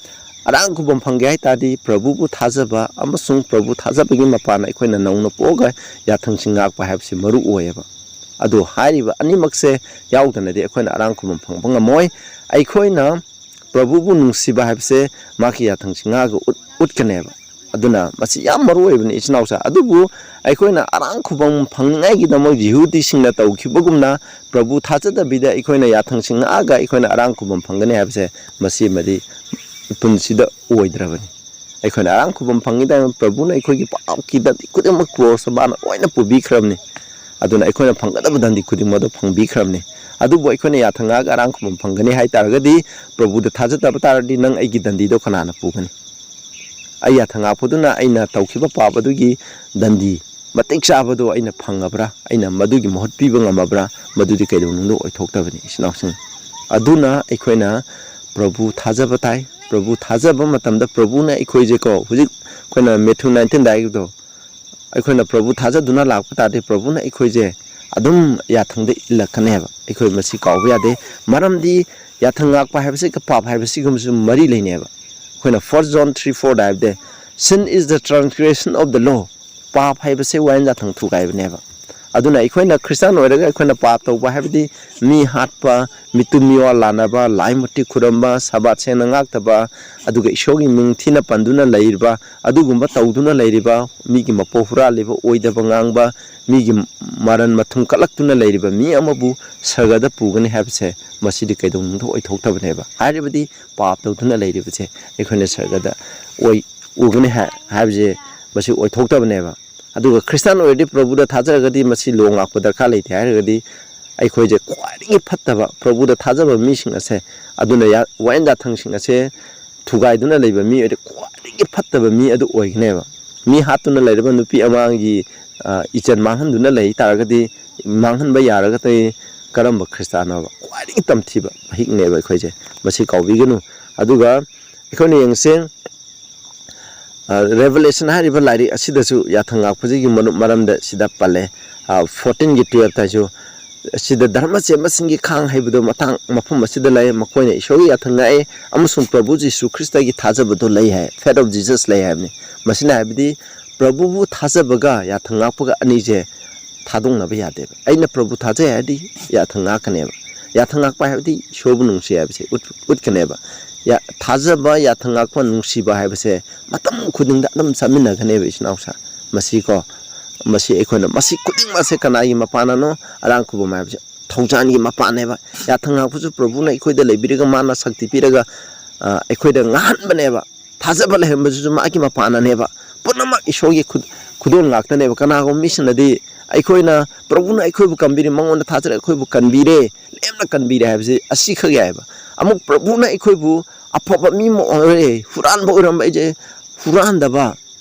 ꯑꯔꯥꯝ ꯈꯨꯕꯝ ꯐꯪꯒꯦ ꯍꯥꯏ ꯇꯥꯔꯗꯤ, ꯄ꯭ꯔꯚꯨꯕꯨ ꯊꯥꯖꯕ ꯑꯃꯁꯨꯡ ꯄ꯭ꯔꯚꯨ ꯊꯥꯖꯕꯒꯤ ꯃꯄꯥꯟꯅ ꯑꯩꯈꯣꯏꯅ ꯅꯧꯅ ꯄꯣꯛꯑꯒ ꯌꯥꯊꯪꯁꯤꯡ ꯉꯥꯛꯄ ꯍꯥꯏꯕꯁꯤ ꯃꯔꯨ ꯑꯣꯏꯌꯦꯕ꯫ ꯑꯗꯣ ꯍꯥꯏꯔꯤꯕ ꯑꯅꯤꯃꯛꯁꯦ ꯌꯥꯎꯗꯅꯗꯤ ꯑꯩꯈꯣꯏꯅ ꯑꯔꯥꯝ ꯈꯨꯕꯝ ꯐꯪꯕ ꯉꯝꯃꯣꯏ꯫ ꯑꯩꯈꯣꯏꯅ ꯄ꯭ꯔꯚꯨꯕꯨ ꯅꯨꯡꯁꯤꯕ ꯍꯥꯏꯕꯁꯦ ꯃꯍꯥꯛꯀꯤ ꯌꯥꯊꯪꯁꯤꯡ ꯉꯥꯛꯑꯒ ꯎꯠ-, ꯎꯠꯀꯅꯦꯕ꯫ ꯑꯗꯨꯅ ꯃꯁꯤ ꯌꯥꯝ ꯃꯔꯨ ꯑꯣꯏꯕꯅꯤ, ꯏꯆꯤꯟ ꯏꯅꯥꯎꯁꯦ꯫ ꯑꯗꯨꯕꯨ ꯑꯩꯈꯣꯏꯅ ꯑꯔꯥꯡ ꯈꯨꯕꯝ ꯐꯪꯅꯤꯡꯉꯥꯏꯒꯤꯗꯃꯛ ꯌꯤꯍꯨꯗꯤꯁꯤꯡꯅ ꯇꯧꯈꯤꯕꯒꯨꯝꯅ ꯄ꯭ꯔꯚꯨ ꯊꯥꯖꯗꯕꯤꯗ ꯑꯩꯈꯣꯏꯅ ꯌꯥꯊꯪꯁꯤꯡ ꯉꯥꯛꯑꯒ ꯑꯩꯈꯣꯏꯅ ꯑꯔꯥꯡ ꯈꯨꯕꯝ ꯐꯪꯒꯅꯤ ꯍꯥꯏꯕꯁꯦ, ꯃꯁꯤꯃꯗꯤ ꯄꯨꯟꯁꯤꯗ ꯑꯣꯏꯗ꯭ꯔꯕꯅꯤ꯫ ꯑꯩꯈꯣꯏꯅ ꯑꯔꯥꯡ ꯈꯨꯕꯝ ꯐꯪꯉꯤꯗ ꯄ꯭ꯔꯚꯨꯅ ꯑꯩꯈꯣꯏꯒꯤ ꯄꯥꯞꯀꯤ ꯗꯟꯗꯤ ꯈꯨꯗꯤꯡꯃꯛ ꯀ꯭ꯔꯣꯁꯇ ꯃꯥꯅ ꯂꯣꯏꯅ ꯄꯨꯕꯤꯈ꯭ꯔꯕꯅꯤ꯫ ꯑꯗꯨꯅ ꯑꯩꯈꯣꯏꯅ ꯐꯪꯒꯗꯕ ꯗꯟꯗꯤ ꯈꯨꯗꯤꯡꯃꯛ ꯑꯗꯨ ꯐꯪꯕꯤꯈ꯭ꯔꯕꯅꯤ꯫ ꯑꯗꯨꯕꯨ ꯑꯩꯈꯣꯏꯅ ꯌꯥꯊꯪ ꯉꯥꯛꯑꯒ ꯑꯔꯥꯡ ꯈꯨꯕꯝ ꯐꯪꯒꯅꯤ ꯍꯥꯏ ꯇꯥꯔꯒꯗꯤ, ꯄ꯭ꯔꯚꯨꯗ ꯊꯥꯖꯗꯕ ꯇꯥꯔꯗꯤ ꯅꯪ ꯑꯩꯒꯤ ꯗꯟꯗꯤꯗꯣ ꯀꯅꯥꯅ ꯄꯨꯒꯅꯤ? ꯑꯩ ꯌꯥꯊꯪ ꯉꯥꯛꯄꯗꯨꯅ ꯑꯩꯅ ꯇꯧꯈꯤꯕ ꯄꯥꯞ ꯑꯗꯨꯒꯤ ꯗꯟꯗꯤ ꯃꯇꯤꯛ ꯆꯥꯕꯗꯣ ꯑꯩꯅ ꯐꯪꯉꯕ꯭ꯔꯥ? ꯑꯩꯅ ꯃꯗꯨꯒꯤ ꯃꯍꯨꯠ ꯄꯤꯕ ꯉꯝꯃꯕ꯭ꯔꯥ? ꯃꯗꯨꯗꯤ ꯀꯩꯗꯧꯅꯨꯡꯗ ꯑꯣꯏꯊꯣꯛꯇꯕꯅꯤ, ꯏꯆꯤꯟ ꯏꯅꯥꯎꯁꯤꯡ꯫ ꯑꯗꯨꯅ ꯑꯩꯈꯣꯏꯅ ꯄ꯭ꯔꯚꯨ ꯊꯥꯖꯕ ꯇꯥꯏ꯫ ꯄ꯭ꯔꯚꯨ ꯊꯥꯖꯕ ꯃꯇꯝꯗ ꯄ꯭ꯔꯚꯨꯅ ꯑꯩꯈꯣꯏꯁꯦꯀꯣ, ꯍꯧꯖꯤꯛ ꯑꯩꯈꯣꯏꯅ ꯃꯦꯊ꯭ꯌꯨ ꯅꯥꯏꯟꯇꯤꯟꯗ ꯍꯥꯏꯈꯤꯕꯗꯣ, ꯑꯩꯈꯣꯏꯅ ꯄ꯭ꯔꯚꯨ ꯊꯥꯖꯗꯨꯅ ꯂꯥꯛꯄ ꯇꯥꯔꯗꯤ ꯄ꯭ꯔꯚꯨꯅ ꯑꯩꯈꯣꯏꯁꯦ ꯑꯗꯨꯝ ꯌꯥꯊꯪꯗ ꯏꯜꯂꯛꯀꯅꯦꯕ꯫ ꯑꯩꯈꯣꯏ ꯃꯁꯤ ꯀꯥꯎꯕ ꯌꯥꯗꯦ꯫ ꯃꯔꯝꯗꯤ ꯌꯥꯊꯪ ꯉꯥꯛꯄ ꯍꯥꯏꯕꯁꯤꯒ ꯄꯥꯞ ꯍꯥꯏꯕꯁꯤꯒꯨꯝꯕꯁꯨ ꯃꯔꯤ ꯂꯩꯅꯩꯕ꯫ ꯑꯩꯈꯣꯏꯅ First John three four ꯗ ꯍꯥꯏꯕꯗꯤ, "Sin is the transgression of the law." ꯄꯥꯞ ꯍꯥꯏꯕꯁꯦ ꯋꯥꯌꯦꯜ ꯌꯥꯊꯪ ꯊꯨꯒꯥꯏꯕꯅꯦꯕ꯫ ꯑꯗꯨꯅ ꯑꯩꯈꯣꯏꯅ ꯈ꯭ꯔꯤꯁꯇꯥꯟ ꯑꯣꯏꯔꯒ ꯑꯩꯈꯣꯏꯅ ꯄꯥꯞ ꯇꯧꯕ ꯍꯥꯏꯕꯗꯤ ꯃꯤ ꯍꯥꯠꯄ, ꯃꯤꯇꯨ ꯃꯤꯋꯥ ꯂꯥꯟꯅꯕ, ꯂꯥꯏ ꯃꯨꯔꯇꯤ ꯈꯨꯔꯝꯕ, ꯁꯕꯥꯠ ꯁꯦꯡꯅ ꯉꯥꯛꯇꯕ, ꯑꯗꯨꯒ ꯏꯁꯣꯔꯒꯤ ꯃꯤꯡ ꯊꯤꯅ ꯄꯟꯗꯨꯅ ꯂꯩꯔꯤꯕ, ꯑꯗꯨꯒꯨꯝꯕ ꯇꯧꯗꯨꯅ ꯂꯩꯔꯤꯕ, ꯃꯤꯒꯤ ꯃꯄꯣꯛ ꯍꯨꯔꯥꯜꯂꯤꯕ, ꯑꯣꯏꯗꯕ ꯉꯥꯡꯕ, ꯃꯤꯒꯤ ꯃꯔꯟ ꯃꯊꯨꯝ ꯀꯠꯂꯛꯇꯨꯅ ꯂꯩꯔꯤꯕ ꯃꯤ ꯑꯃꯕꯨ ꯁꯔꯒꯗ ꯄꯨꯒꯅꯤ ꯍꯥꯏꯕꯁꯦ ꯃꯁꯤꯗꯤ ꯀꯩꯗꯧꯅꯨꯡꯗ ꯑꯣꯏꯊꯣꯛꯇꯕꯅꯦꯕ꯫ ꯍꯥꯏꯔꯤꯕꯗꯤ ꯄꯥꯞ ꯇꯧꯗꯨꯅ ꯂꯩꯔꯤꯕꯁꯦ ꯑꯩꯈꯣꯏꯅ ꯁꯔꯒꯗ ꯑꯣꯏ, ꯎꯒꯅꯤ ꯍꯥꯏ-, ꯍꯥꯏꯕꯁꯦ ꯃꯁꯤ ꯑꯣꯏꯊꯣꯛꯇꯕꯅꯦꯕ꯫ ꯑꯗꯨꯒ ꯈ꯭ꯔꯤꯁꯇꯥꯟ ꯑꯣꯏꯔꯗꯤ ꯄ꯭ꯔꯚꯨꯗ ꯊꯥꯖꯔꯒꯗꯤ ꯃꯁꯤ ꯂꯣꯡ ꯂꯥꯛꯄ ꯗꯔꯀꯥꯔ ꯂꯩꯇꯦ ꯍꯥꯏꯔꯒꯗꯤ ꯑꯩꯈꯣꯏꯁꯦ ꯈ꯭ꯋꯥꯏꯗꯒꯤ ꯐꯠꯇꯕ, ꯄ꯭ꯔꯚꯨꯗ ꯊꯥꯖꯕ ꯃꯤꯁꯤꯡ ꯑꯁꯦ, ꯑꯗꯨꯅ ꯌꯥ-, ꯋꯥꯌꯦꯜ ꯌꯥꯊꯪꯁꯤꯡ ꯑꯁꯦ ꯊꯨꯒꯥꯏꯗꯨꯅ ꯂꯩꯕ ꯃꯤ ꯑꯣꯏꯔꯗꯤ ꯈ꯭ꯋꯥꯏꯗꯒꯤ ꯐꯠꯇꯕ ꯃꯤ ꯑꯗꯨ ꯑꯣꯏꯒꯅꯦꯕ꯫ ꯃꯤ ꯍꯥꯠꯇꯨꯅ ꯂꯩꯔꯕ ꯅꯨꯄꯤ ꯑꯃꯒꯤ, ꯑ, ꯏꯆꯟ ꯃꯥꯡꯍꯟꯗꯨꯅ ꯂꯩ ꯇꯥꯔꯒꯗꯤ, ꯃꯥꯡꯍꯟꯕ ꯌꯥꯔꯒꯗꯤ ꯀꯔꯝꯕ ꯈ꯭ꯔꯤꯁꯇꯥꯟꯅꯣꯕ? ꯈ꯭ꯋꯥꯏꯗꯒꯤ ꯇꯝꯊꯤꯕ ꯃꯍꯤꯛꯅꯦꯕ ꯑꯩꯈꯣꯏꯁꯦ꯫ ꯃꯁꯤ ꯀꯥꯎꯕꯤꯒꯅꯨ꯫ ꯑꯗꯨꯒ ꯑꯩꯈꯣꯏꯅ ꯌꯦꯡꯁꯦ, ꯑ, Revelation ꯍꯥꯏꯔꯤꯕ ꯂꯥꯏꯔꯤꯛ ꯑꯁꯤꯗꯁꯨ ꯌꯥꯊꯪ ꯉꯥꯛꯄꯁꯤꯒꯤ ꯃꯅꯨ-, ꯃꯔꯝꯗ ꯁꯤꯗ ꯄꯜꯂꯦ꯫ ꯑ, fourteen ꯒꯤ twelve ꯇꯁꯨ, "ꯁꯤꯗ ꯙꯔꯃ ꯆꯦꯟꯕꯁꯤꯡꯒꯤ ꯈꯥꯡ ꯍꯩꯕꯗꯣ ꯃꯇꯥꯡ ꯃꯐꯝ ꯑꯁꯤꯗ ꯂꯩ꯫ ꯃꯈꯣꯏꯅ ꯏꯁꯣꯔꯒꯤ ꯌꯥꯊꯪ ꯉꯥꯛꯑꯦ ꯑꯃꯁꯨꯡ ꯄ꯭ꯔꯚꯨ ꯖꯤꯁꯨ ꯈ꯭ꯔꯤꯁꯇꯒꯤ ꯊꯥꯖꯕꯗꯣ ꯂꯩ" ꯍꯥꯏ꯫ Faith of Jesus ꯂꯩ ꯍꯥꯏꯕꯅꯤ꯫ ꯃꯁꯤꯅ ꯍꯥꯏꯕꯗꯤ ꯄ꯭ꯔꯚꯨꯕꯨ ꯊꯥꯖꯕꯒ ꯌꯥꯊꯪ ꯉꯥꯛꯄꯒ ꯑꯅꯤꯁꯦ ꯊꯥꯗꯣꯛꯅꯕ ꯌꯥꯗꯦꯕ꯫ ꯑꯩꯅ ꯄ꯭ꯔꯚꯨ ꯊꯥꯖꯩ ꯍꯥꯏꯔꯗꯤ ꯌꯥꯊꯪ ꯉꯥꯛꯀꯅꯦꯕ꯫ ꯌꯥꯊꯪ ꯉꯥꯛꯄ ꯍꯥꯏꯕꯗꯤ ꯏꯁꯣꯔꯕꯨ ꯅꯨꯡꯁꯤ ꯍꯥꯏꯕꯁꯦ ꯎꯠ-, ꯎꯠꯀꯅꯦꯕ꯫ ꯌꯥ-, ꯊꯥꯖꯕ, ꯌꯥꯊꯪ ꯉꯥꯛꯄ, ꯅꯨꯡꯁꯤꯕ ꯍꯥꯏꯕꯁꯦ ꯃꯇꯝ ꯈꯨꯗꯤꯡꯗ ꯑꯗꯨꯝ ꯆꯠꯃꯤꯟꯅꯒꯅꯦꯕ, ꯏꯆꯤꯟ ꯏꯅꯥꯎꯁꯥ꯫ ꯃꯁꯤꯀꯣ, ꯃꯁꯤ ꯑꯩꯈꯣꯏꯅ, ꯃꯁꯤ ꯈꯨꯗꯤꯡꯃꯛꯁꯦ ꯀꯅꯥꯒꯤ ꯃꯄꯥꯟꯅꯅꯣ? ꯑꯔꯥꯡ ꯈꯨꯕꯝ ꯍꯥꯏꯕꯁꯦ ꯊꯧꯖꯥꯜꯒꯤ ꯃꯄꯥꯟꯅꯦꯕ꯫ ꯌꯥꯊꯪ ꯉꯥꯛꯄꯁꯨ ꯄ꯭ꯔꯚꯨꯅ ꯑꯩꯈꯣꯏꯗ ꯂꯩꯕꯤꯔꯒ, ꯃꯥꯅ ꯁꯛꯇꯤ ꯄꯤꯔꯒ, ꯑ, ꯑꯩꯈꯣꯏꯗ ꯉꯥꯡꯍꯟꯕꯅꯦꯕ꯫ ꯊꯥꯖꯕ ꯂꯩꯍꯟꯕꯁꯤꯁꯨ ꯃꯥꯒꯤ ꯃꯄꯥꯟꯅꯅꯦꯕ꯫ ꯄꯨꯝꯅꯃꯛ ꯏꯁꯣꯔꯒꯤ ꯈꯨ-, ꯈꯨꯗꯣꯜ ꯉꯥꯛꯇꯅꯦꯕ꯫ ꯀꯅꯥꯒꯨꯝꯕ ꯃꯤꯁꯤꯡꯅꯗꯤ ꯑꯩꯈꯣꯏꯅ, ꯄ꯭ꯔꯚꯨꯅ ꯑꯩꯈꯣꯏꯕꯨ ꯀꯟꯕꯤꯔꯦ, ꯃꯉꯣꯟꯗ ꯊꯥꯖꯔꯒ ꯑꯩꯈꯣꯏꯕꯨ ꯀꯟꯕꯤꯔꯦ, ꯂꯦꯝꯅ ꯀꯟꯕꯤꯔꯦ ꯍꯥꯏꯕꯁꯤ ꯑꯁꯤꯈꯛ ꯌꯥꯏꯑꯕ꯫ ꯑꯃꯨꯛ ꯄ꯭ꯔꯚꯨꯅ ꯑꯩꯈꯣꯏꯕꯨ ꯑꯐꯕ ꯃꯤ ꯑꯃ ꯑꯣꯏꯔꯦ, ꯍꯨꯔꯥꯟꯕ ꯑꯣꯏꯔꯝꯕ ꯑꯩꯁꯦ ꯍꯨꯔꯥꯟꯗꯕ,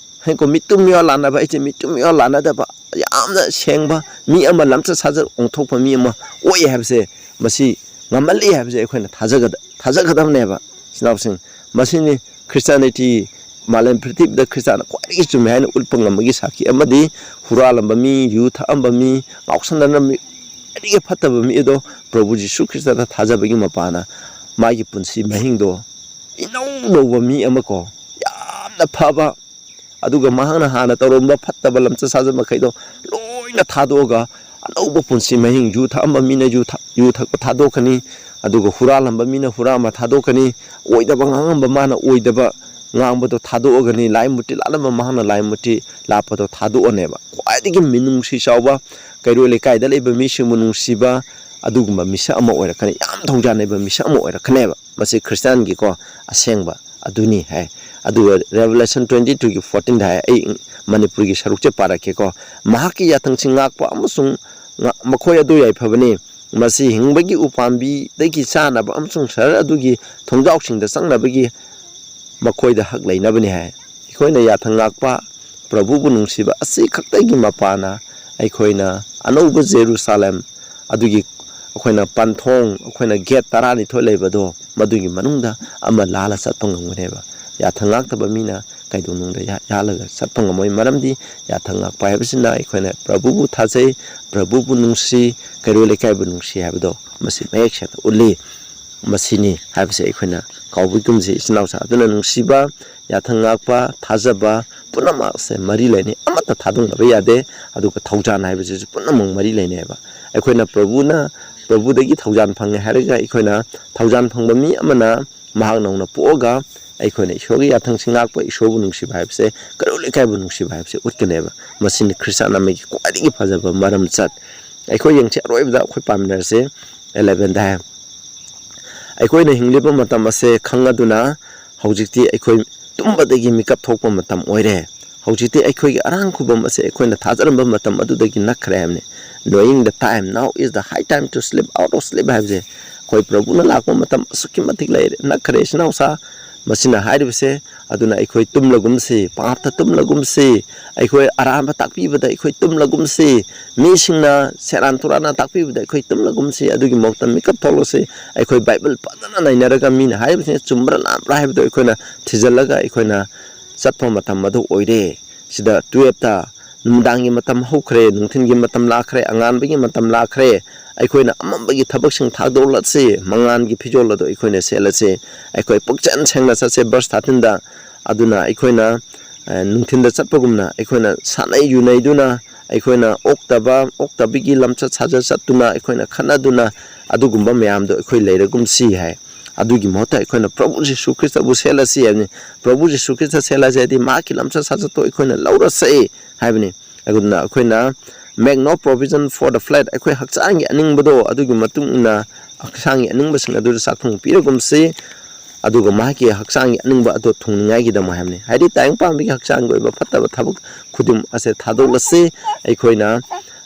ꯍꯥꯏꯀꯣ, ꯃꯤꯇꯨꯝ ꯃꯤꯋꯥ ꯂꯥꯟꯅꯕ ꯑꯩꯁꯦ ꯃꯤꯇꯨꯝ ꯃꯤꯋꯥ ꯂꯥꯟꯅꯗꯕ, ꯌꯥꯝꯅ ꯁꯦꯡꯕ ꯃꯤ ꯑꯃ, ꯂꯝꯆꯠ ꯁꯥꯖꯠ ꯑꯣꯟꯊꯣꯛꯄ ꯃꯤ ꯑꯃ ꯑꯣꯏ ꯍꯥꯏꯕꯁꯦ, ꯃꯁꯤ ꯉꯝꯍꯜꯂꯤ ꯍꯥꯏꯕꯁꯦ ꯑꯩꯈꯣꯏꯅ ꯊꯥꯖꯒꯗ-, ꯊꯥꯖꯒꯗꯕꯅꯦꯕ, ꯏꯆꯤꯟ ꯏꯅꯥꯎꯁꯤꯡ꯫ ꯃꯁꯤꯅꯤ ꯈ꯭ꯔꯤꯁꯇꯤꯌꯥꯅꯤꯇꯤ, ꯃꯥꯂꯦꯝ ꯄ꯭ꯔꯤꯊꯤꯕꯤꯗ ꯈ꯭ꯔꯤꯁꯇꯥꯟꯅ ꯈ꯭ꯋꯥꯏꯗꯒꯤ ꯆꯨꯝꯃꯦ ꯍꯥꯏꯅ ꯎꯠꯄ ꯉꯝꯕꯒꯤ ꯁꯥꯈꯤ ꯑꯃꯗꯤ ꯍꯨꯔꯥꯜꯂꯝꯕ ꯃꯤ, ꯌꯨ ꯊꯛꯑꯝꯕ ꯃꯤ, ꯉꯥꯎꯁꯟꯅꯔꯝꯕ ꯃꯤ, ꯈ꯭ꯋꯥꯏꯗꯒꯤ ꯐꯠꯇꯕ ꯃꯤ ꯑꯗꯣ ꯄ꯭ꯔꯚꯨ ꯖꯤꯁꯨ ꯈ꯭ꯔꯤꯁꯇꯗ ꯊꯥꯖꯕꯒꯤ ꯃꯄꯥꯅ ꯃꯥꯒꯤ ꯄꯨꯟꯁꯤ ꯃꯍꯤꯡꯗꯣ ꯏꯅꯧ ꯅꯧꯕ ꯃꯤ ꯑꯃ ꯀꯣ, ꯌꯥꯝꯅ ꯐꯕ, ꯑꯗꯨꯒ ꯃꯍꯥꯛꯅ ꯍꯥꯟꯅ ꯇꯧꯔꯝꯕ ꯐꯠꯇꯕ ꯂꯝꯆꯠ ꯁꯥꯖꯠ ꯃꯈꯩꯗꯣ ꯂꯣꯏꯅ ꯊꯥꯗꯣꯛꯑꯒ ꯑꯅꯧꯕ ꯄꯨꯟꯁꯤ ꯃꯍꯤꯡ, ꯌꯨ ꯊꯛꯑꯝꯕ ꯃꯤꯅ ꯌꯨ ꯊꯛ-, ꯌꯨ ꯊꯛꯄ ꯊꯥꯗꯣꯛꯀꯅꯤ, ꯑꯗꯨꯒ ꯍꯨꯔꯥꯜꯂꯝꯕ ꯃꯤꯅ ꯍꯨꯔꯥꯟꯕ ꯊꯥꯗꯣꯛꯀꯅꯤ, ꯑꯣꯏꯗꯕ ꯉꯥꯡꯉꯝꯕ ꯃꯥꯅ ꯑꯣꯏꯗꯕ ꯉꯥꯡꯕꯗꯣ ꯊꯥꯗꯣꯛꯑꯒꯅꯤ, ꯂꯥꯏ ꯃꯨꯔꯇꯤ ꯂꯥꯠꯂꯝꯕ ꯃꯍꯥꯛꯅ ꯂꯥꯏ ꯃꯨꯔꯇꯤ ꯂꯥꯠꯄꯗꯣ ꯊꯥꯗꯣꯛꯑꯅꯦꯕ꯫ ꯈ꯭ꯋꯥꯏꯗꯒꯤ ꯃꯤꯅꯨꯡꯁꯤ ꯆꯥꯎꯕ, ꯀꯩꯔꯣꯏ ꯂꯩꯀꯥꯏꯗ ꯂꯩꯕ ꯃꯤꯁꯤꯡꯕꯨ ꯅꯨꯡꯁꯤꯕ, ꯑꯗꯨꯒꯨꯝꯕ ꯃꯤꯁꯛ ꯑꯃ ꯑꯣꯏꯔꯛꯀꯅꯤ, ꯌꯥꯝ ꯊꯧꯖꯥꯟ ꯍꯩꯕ ꯃꯤꯁꯛ ꯑꯃ ꯑꯣꯏꯔꯛꯀꯅꯦꯕ꯫ ꯃꯁꯤ ꯈ꯭ꯔꯤꯁꯇꯤꯌꯥꯟꯒꯤꯀꯣ ꯑꯁꯦꯡꯕ ꯑꯗꯨꯅꯤ ꯍꯥꯏ꯫ ꯑꯗꯨꯒ Revelation twenty twoꯒꯤ fourteenꯗ ꯍꯥꯏ, ꯑꯩ ꯃꯅꯤꯄꯨꯔꯒꯤ ꯁꯔꯨꯛꯁꯦ ꯄꯥꯔꯛꯀꯦꯀꯣ꯫ "ꯃꯍꯥꯛꯀꯤ ꯌꯥꯊꯪꯁꯤꯡ ꯉꯥꯛꯄ ꯑꯃꯁꯨꯡ ꯉ-, ꯃꯈꯣꯏ ꯑꯗꯨ ꯌꯥꯏꯐꯕꯅꯤ꯫ ꯃꯁꯤ ꯍꯤꯡꯕꯒꯤ ꯎꯄꯥꯝꯕꯤꯗꯒꯤ ꯆꯥꯅꯕ ꯑꯃꯁꯨꯡ ꯁꯍꯔ ꯑꯗꯨꯒꯤ ꯊꯣꯡꯖꯥꯎꯁꯤꯡꯗ ꯆꯪꯅꯕꯒꯤ ꯃꯈꯣꯏꯗ ꯍꯛ ꯂꯩꯅꯕꯅꯤ" ꯍꯥꯏ꯫ ꯑꯩꯈꯣꯏꯅ ꯌꯥꯊꯪ ꯉꯥꯛꯄ, ꯄ꯭ꯔꯚꯨꯕꯨ ꯅꯨꯡꯁꯤꯕ ꯑꯁꯤ ꯈꯛꯇꯒꯤ ꯃꯄꯥꯅ ꯑꯩꯈꯣꯏꯅ ꯑꯅꯧꯕ ꯖꯦꯔꯨꯁꯥꯂꯦꯝ ꯑꯗꯨꯒꯤ ꯑꯩꯈꯣꯏꯅ ꯄꯟꯊꯣꯡ, ꯑꯩꯈꯣꯏꯅ ꯒꯦꯠ ꯇꯔꯥꯅꯤꯊꯣꯏ ꯂꯩꯕꯗꯣ, ꯃꯗꯨꯒꯤ ꯃꯅꯨꯡꯗ ꯑꯃ ꯂꯥꯜꯂ ꯆꯠꯄ ꯉꯝꯒꯅꯦꯕ꯫ ꯌꯥꯊꯪ ꯉꯥꯛꯇꯕ ꯃꯤꯅ ꯀꯩꯗꯧꯅꯨꯡꯗ ꯌꯥ-, ꯌꯥꯜꯂꯒ ꯆꯠꯄ ꯉꯝꯃꯣꯏ꯫ ꯃꯔꯝꯗꯤ ꯌꯥꯊꯪ ꯉꯥꯛꯄ ꯍꯥꯏꯕꯁꯤꯅ ꯑꯩꯈꯣꯏꯅ ꯄ꯭ꯔꯚꯨꯕꯨ ꯊꯥꯖꯩ, ꯄ꯭ꯔꯚꯨꯕꯨ ꯅꯨꯡꯁꯤ, ꯀꯩꯔꯣꯜ ꯂꯩꯀꯥꯏꯕꯨ ꯅꯨꯡꯁꯤ ꯍꯥꯏꯕꯗꯣ ꯃꯁꯤ ꯃꯌꯦꯛ ꯁꯦꯡꯅ ꯎꯠꯂꯤ꯫ ꯃꯁꯤꯅꯤ ꯍꯥꯏꯕꯁꯦ ꯑꯩꯈꯣꯏꯅ ꯀꯥꯎꯕꯤꯒꯨꯝꯁꯤ, ꯏꯆꯤꯟ ꯏꯅꯥꯎꯁꯥ꯫ ꯑꯗꯨꯅ ꯅꯨꯡꯁꯤꯕ, ꯌꯥꯊꯪ ꯉꯥꯛꯄ, ꯊꯥꯖꯕ ꯄꯨꯝꯅꯃꯛꯁꯦ ꯃꯔꯤ ꯂꯩꯅꯩ꯫ ꯑꯃꯠꯇ ꯊꯥꯗꯣꯛꯅꯕ ꯌꯥꯗꯦ꯫ ꯑꯗꯨꯒ ꯊꯧꯖꯥꯟ ꯍꯥꯏꯕꯁꯤꯁꯨ ꯄꯨꯝꯅꯃꯛ ꯃꯔꯤ ꯂꯩꯅꯩꯑꯕ꯫ ꯑꯩꯈꯣꯏꯅ ꯄ꯭ꯔꯚꯨꯅ ꯄ꯭ꯔꯚꯨꯗꯒꯤ ꯊꯧꯖꯥꯟ ꯐꯪꯉꯦ ꯍꯥꯏꯔꯒ ꯑꯩꯈꯣꯏꯅ ꯊꯧꯖꯥꯟ ꯐꯪꯕ ꯃꯤ ꯑꯃꯅ ꯃꯍꯥꯛ ꯅꯧꯅ ꯄꯣꯛꯑꯒ ꯑꯩꯈꯣꯏꯅ ꯏꯁꯣꯔꯒꯤ ꯌꯥꯊꯪꯁꯤ ꯉꯥꯛꯄ, ꯏꯁꯣꯔꯕꯨ ꯅꯨꯡꯁꯤꯕ ꯍꯥꯏꯕꯁꯦ, ꯀꯩꯔꯣꯜ ꯂꯩꯀꯥꯏꯕꯨ ꯅꯨꯡꯁꯤꯕ ꯍꯥꯏꯕꯁꯦ ꯎꯠꯀꯅꯦꯕ꯫ ꯃꯁꯤꯅꯤ ꯈ꯭ꯔꯤꯁꯇꯥꯟ ꯑꯃꯒꯤ ꯈ꯭ꯋꯥꯏꯗꯒꯤ ꯐꯖꯕ ꯃꯔꯝꯆꯠ꯫ ꯑꯩꯈꯣꯏ ꯌꯦꯡꯁꯤ, ꯑꯔꯣꯏꯕꯗ ꯑꯩꯈꯣꯏ ꯄꯥꯃꯤꯟꯅꯔꯁꯤ, elevenꯗ ꯍꯥꯏ, ꯑꯩꯈꯣꯏꯅ ꯍꯤꯡꯂꯤꯕ ꯃꯇꯝ ꯑꯁꯦ ꯈꯪꯂꯗꯨꯅ ꯍꯧꯖꯤꯛꯇꯤ ꯑꯩꯈꯣꯏ ꯇꯨꯝꯕꯗꯒꯤ ꯃꯤꯀꯞ ꯊꯣꯛꯄ ꯃꯇꯝ ꯑꯣꯏꯔꯦ꯫ ꯍꯧꯖꯤꯛꯇꯤ ꯑꯩꯈꯣꯏꯒꯤ ꯑꯔꯥꯡ ꯈꯨꯕꯝ ꯑꯁꯦ ꯑꯩꯈꯣꯏꯅ ꯊꯥꯖꯔꯝꯕ ꯃꯇꯝ ꯑꯗꯨꯗꯒꯤ ꯅꯛꯈ꯭ꯔꯦ ꯍꯥꯏꯕꯅꯤ꯫ Knowing the time, now is the high time to sleep out of sleep ꯍꯥꯏꯕꯁꯦ, ꯑꯩꯈꯣꯏ ꯄ꯭ꯔꯚꯨꯅ ꯂꯥꯛꯄ ꯃꯇꯝ ꯑꯁꯨꯛꯀꯤ ꯃꯇꯤꯛ ꯂꯩꯔꯦ, ꯅꯛꯈ꯭ꯔꯦ, ꯏꯆꯤꯟ ꯏꯅꯥꯎꯁꯥ꯫ ꯃꯁꯤꯅ ꯍꯥꯏꯔꯤꯕꯁꯦ, ꯑꯗꯨꯅ ꯑꯩꯈꯣꯏ ꯇꯨꯝꯂꯒꯨꯝꯁꯤ, ꯄꯥꯞꯇ ꯇꯨꯝꯂꯒꯨꯝꯁꯤ, ꯑꯩꯈꯣꯏ ꯑꯔꯥꯟꯕ ꯇꯥꯛꯄꯤꯕꯗ ꯑꯩꯈꯣꯏ ꯇꯨꯝꯂꯒꯨꯝꯁꯤ, ꯃꯤꯁꯤꯡꯅ ꯁꯦꯔꯥꯟ ꯇꯨꯔꯥꯟꯅ ꯇꯥꯛꯄꯤꯕꯗ ꯑꯩꯈꯣꯏ ꯇꯨꯝꯂꯒꯨꯝꯁꯤ, ꯑꯗꯨꯒꯤ ꯃꯍꯨꯠꯇ ꯃꯤꯀꯞ ꯊꯣꯛꯂꯁꯤ꯫ ꯑꯩꯈꯣꯏ ꯕꯥꯏꯕꯜ ꯐꯖꯅ ꯅꯩꯅꯔꯒ ꯃꯤꯅ ꯍꯥꯏꯔꯤꯕꯁꯤꯅ ꯆꯨꯝꯕ꯭ꯔꯥ ꯂꯥꯟꯕ꯭ꯔꯥ ꯍꯥꯏꯕꯗꯨ ꯑꯩꯈꯣꯏꯅ ꯊꯤꯖꯤꯜꯂꯒ ꯑꯩꯈꯣꯏꯅ ꯆꯠꯄ ꯃꯇꯝ ꯑꯗꯨ ꯑꯣꯏꯔꯦ꯫ ꯁꯤꯗ twelveꯇ ꯅꯨꯃꯤꯗꯥꯡꯒꯤ ꯃꯇꯝ ꯍꯧꯈ꯭ꯔꯦ, ꯅꯨꯡꯊꯤꯜꯒꯤ ꯃꯇꯝ ꯂꯥꯛꯈ꯭ꯔꯦ, ꯑꯉꯥꯟꯕꯒꯤ ꯃꯇꯝ ꯂꯥꯛꯈ꯭ꯔꯦ꯫ ꯑꯩꯈꯣꯏꯅ ꯑꯃꯝꯕꯒꯤ ꯊꯕꯛꯁꯤꯡ ꯊꯥꯗꯣꯛꯂꯁꯤ, ꯃꯉꯥꯜꯒꯤ ꯐꯤꯖꯣꯜ ꯑꯗꯨ ꯑꯩꯈꯣꯏꯅ ꯁꯦꯠꯂꯁꯤ꯫ ꯑꯩꯈꯣꯏ ꯄꯨꯛꯆꯦꯟ ꯁꯦꯡꯅ ꯆꯠꯁꯦ, verse thirteenꯗ꯫ ꯑꯗꯨꯅ ꯑꯩꯈꯣꯏꯅ, ꯑ, ꯅꯨꯡꯊꯤꯜꯗ ꯆꯠꯄꯒꯨꯝꯅ ꯑꯩꯈꯣꯏꯅ ꯁꯥꯟꯅꯩ ꯌꯨꯅꯩꯗꯨꯅ, ꯑꯩꯈꯣꯏꯅ ꯑꯣꯛꯇꯕ, ꯑꯣꯛꯇꯕꯒꯤ ꯂꯝꯆꯠ ꯁꯥꯖꯠ ꯆꯠꯇꯨꯅ, ꯑꯩꯈꯣꯏꯅ ꯈꯠꯅꯗꯨꯅ, ꯑꯗꯨꯒꯨꯝꯕ ꯃꯌꯥꯝꯗꯣ ꯑꯩꯈꯣꯏ ꯂꯩꯔꯒꯨꯝꯁꯤ ꯍꯥꯏ꯫ ꯑꯗꯨꯒꯤ ꯃꯍꯨꯠꯇ ꯑꯩꯈꯣꯏꯅ ꯄ꯭ꯔꯚꯨ ꯖꯤꯁꯨ ꯈ꯭ꯔꯤꯁꯇꯕꯨ ꯁꯦꯠꯂꯁꯤ ꯍꯥꯏꯕꯅꯤ꯫ ꯄ꯭ꯔꯚꯨ ꯖꯤꯁꯨ ꯈ꯭ꯔꯤꯁꯇ ꯁꯦꯠꯂꯁꯤ ꯍꯥꯏꯗꯤ ꯃꯍꯥꯛꯀꯤ ꯂꯝꯆꯠ ꯁꯥꯖꯠꯇꯣ ꯑꯩꯈꯣꯏꯅ ꯂꯧꯔꯁꯤ ꯍꯥꯏꯕꯅꯤ꯫ ꯑꯗꯨꯅ ꯑꯩꯈꯣꯏꯅ make no provision for the flesh, ꯑꯩꯈꯣꯏ ꯍꯛꯆꯥꯡꯒꯤ ꯑꯅꯤꯡꯕꯗꯣ ꯑꯗꯨꯒꯤ ꯃꯇꯨꯡ ꯏꯟꯅ ꯍꯛꯆꯥꯡꯒꯤ ꯑꯅꯤꯡꯕꯁꯤꯡ ꯑꯗꯨꯗ ꯆꯥꯛꯊꯣꯡ ꯄꯤꯔꯒꯨꯝꯁꯤ, ꯑꯗꯨꯒ ꯃꯍꯥꯛꯀꯤ ꯍꯛꯆꯥꯡꯒꯤ ꯑꯅꯤꯡꯕ ꯑꯗꯣ ꯊꯨꯡꯅꯤꯡꯉꯥꯏꯒꯤꯗꯃꯛ ꯍꯥꯏꯕꯅꯤ꯫ ꯍꯥꯏꯗꯤ ꯇꯥꯏꯕꯪ ꯄꯥꯟꯕꯒꯤ ꯍꯛꯆꯥꯡꯒꯤ ꯑꯣꯏꯕ ꯐꯠꯇꯕ ꯊꯕꯛ ꯈꯨꯗꯤꯡ ꯑꯁꯦ ꯊꯥꯗꯣꯛꯂꯁꯤ, ꯑꯩꯈꯣꯏꯅ,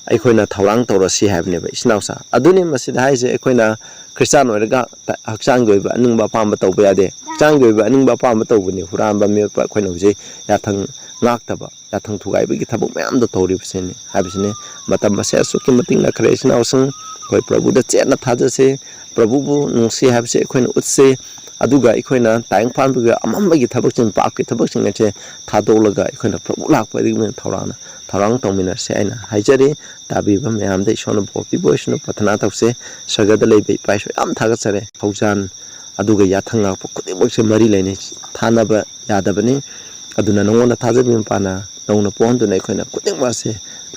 ꯑꯩꯈꯣꯏꯅ ꯊꯧꯔꯥꯡ ꯇꯧꯔꯁꯤ ꯍꯥꯏꯕꯅꯦꯕ, ꯏꯆꯤꯟ ꯏꯅꯥꯎꯁꯥ꯫ ꯑꯗꯨꯅꯤ ꯃꯁꯤꯗ ꯍꯥꯏꯔꯤꯁꯦ, ꯑꯩꯈꯣꯏꯅ ꯈ꯭ꯔꯤꯁꯇꯥꯟ ꯑꯣꯏꯔꯒ ꯍꯛꯆꯥꯡꯒꯤ ꯑꯣꯏꯕ ꯑꯅꯤꯡꯕ ꯑꯄꯥꯝꯕ ꯇꯧꯕ ꯌꯥꯗꯦ꯫ ꯍꯛꯆꯥꯡꯒꯤ ꯑꯣꯏꯕ ꯑꯅꯤꯡꯕ ꯑꯄꯥꯝꯕ ꯇꯧꯕꯅꯤ ꯍꯨꯔꯥꯟꯕ, ꯃꯤꯑꯣꯠꯄ, ꯑꯩꯈꯣꯏꯅ ꯍꯧꯖꯤꯛ ꯌꯥꯊꯪ ꯉꯥꯛꯇꯕ, ꯌꯥꯊꯪ ꯊꯨꯒꯥꯏꯕꯒꯤ ꯊꯕꯛ ꯃꯌꯥꯝꯗꯣ ꯇꯧꯔꯤꯕꯁꯤꯅꯤ ꯍꯥꯏꯕꯁꯤꯅꯤ꯫ ꯃꯇꯝ ꯑꯁꯦ ꯑꯁꯨꯛꯀꯤ ꯃꯇꯤꯛ ꯅꯛꯈ꯭ꯔꯦ, ꯏꯆꯤꯟ ꯏꯅꯥꯎꯁꯤꯡ꯫ ꯑꯩꯈꯣꯏ ꯄ꯭ꯔꯚꯨꯗ ꯆꯦꯠꯅ ꯊꯥꯖꯁꯤ, ꯄ꯭ꯔꯚꯨꯕꯨ ꯅꯨꯡꯁꯤ ꯍꯥꯏꯕꯁꯤ ꯑꯩꯈꯣꯏꯅ ꯎꯠꯁꯤ, ꯑꯗꯨꯒ ꯑꯩꯈꯣꯏꯅ ꯇꯥꯏꯕꯪ ꯄꯥꯟꯕꯒꯤ ꯑꯃꯝꯕꯒꯤ ꯊꯕꯛꯁꯤꯡ, ꯄꯥꯞꯀꯤ ꯊꯕꯛꯁꯤꯡ ꯑꯁꯦ ꯊꯥꯗꯣꯛꯂꯒ ꯑꯩꯈꯣꯏꯅ ꯄ꯭ꯔꯚꯨ ꯂꯥꯛꯄ ꯑꯗꯨꯒꯤ ꯊꯧꯔꯥꯡꯅ, ꯊꯧꯔꯥꯡ ꯇꯧꯃꯤꯟꯅꯔꯁꯤ ꯍꯥꯏꯅ ꯍꯥꯏꯖꯔꯤ꯫ ꯇꯥꯕꯤꯕ ꯃꯌꯥꯝꯗ ꯏꯁꯣꯔꯅ ꯕꯣꯔ ꯄꯤꯕ ꯑꯣꯏꯁꯅꯨ꯫ ꯄ꯭ꯔꯊꯅꯥ ꯇꯧꯁꯦ꯫ ꯁꯔꯒꯗ ꯂꯩꯕ ꯏꯄꯥ ꯏꯁꯣꯔ, ꯌꯥꯝ ꯊꯥꯒꯠꯆꯔꯦ꯫ ꯊꯧꯖꯥꯟ ꯑꯗꯨꯒ ꯌꯥꯊꯪ ꯉꯥꯛꯄ ꯈꯨꯗꯤꯡꯃꯛꯁꯦ ꯃꯔꯤ ꯂꯩꯅꯩ, ꯊꯥꯅꯕ ꯌꯥꯗꯕꯅꯤ꯫ ꯑꯗꯨꯅ ꯅꯉꯣꯟꯗ ꯊꯥꯖꯕꯤ ꯃꯄꯥꯅ ꯅꯧꯅ ꯄꯣꯛꯍꯟꯗꯨꯅ ꯑꯩꯈꯣꯏꯅ ꯈꯨꯗꯤꯡꯃꯛ ꯑꯁꯦ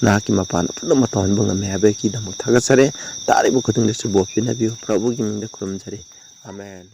ꯅꯍꯥꯛꯀꯤ ꯃꯄꯥꯟ ꯄꯨꯝꯅꯃꯛ ꯇꯧꯍꯟꯕ ꯉꯝꯃꯦ ꯍꯥꯏꯕꯒꯤꯗꯃꯛ ꯊꯥꯒꯠꯆꯔꯤ꯫ ꯇꯥꯔꯤꯕ ꯈꯨꯗꯤꯡꯗꯁꯨ ꯕꯣꯔ ꯄꯤꯅꯕꯤꯌꯨ꯫ ꯄ꯭ꯔꯚꯨꯒꯤ ꯃꯤꯡꯗ ꯈꯨꯔꯨꯝꯖꯔꯤ꯫ ꯑꯃꯦꯟ꯫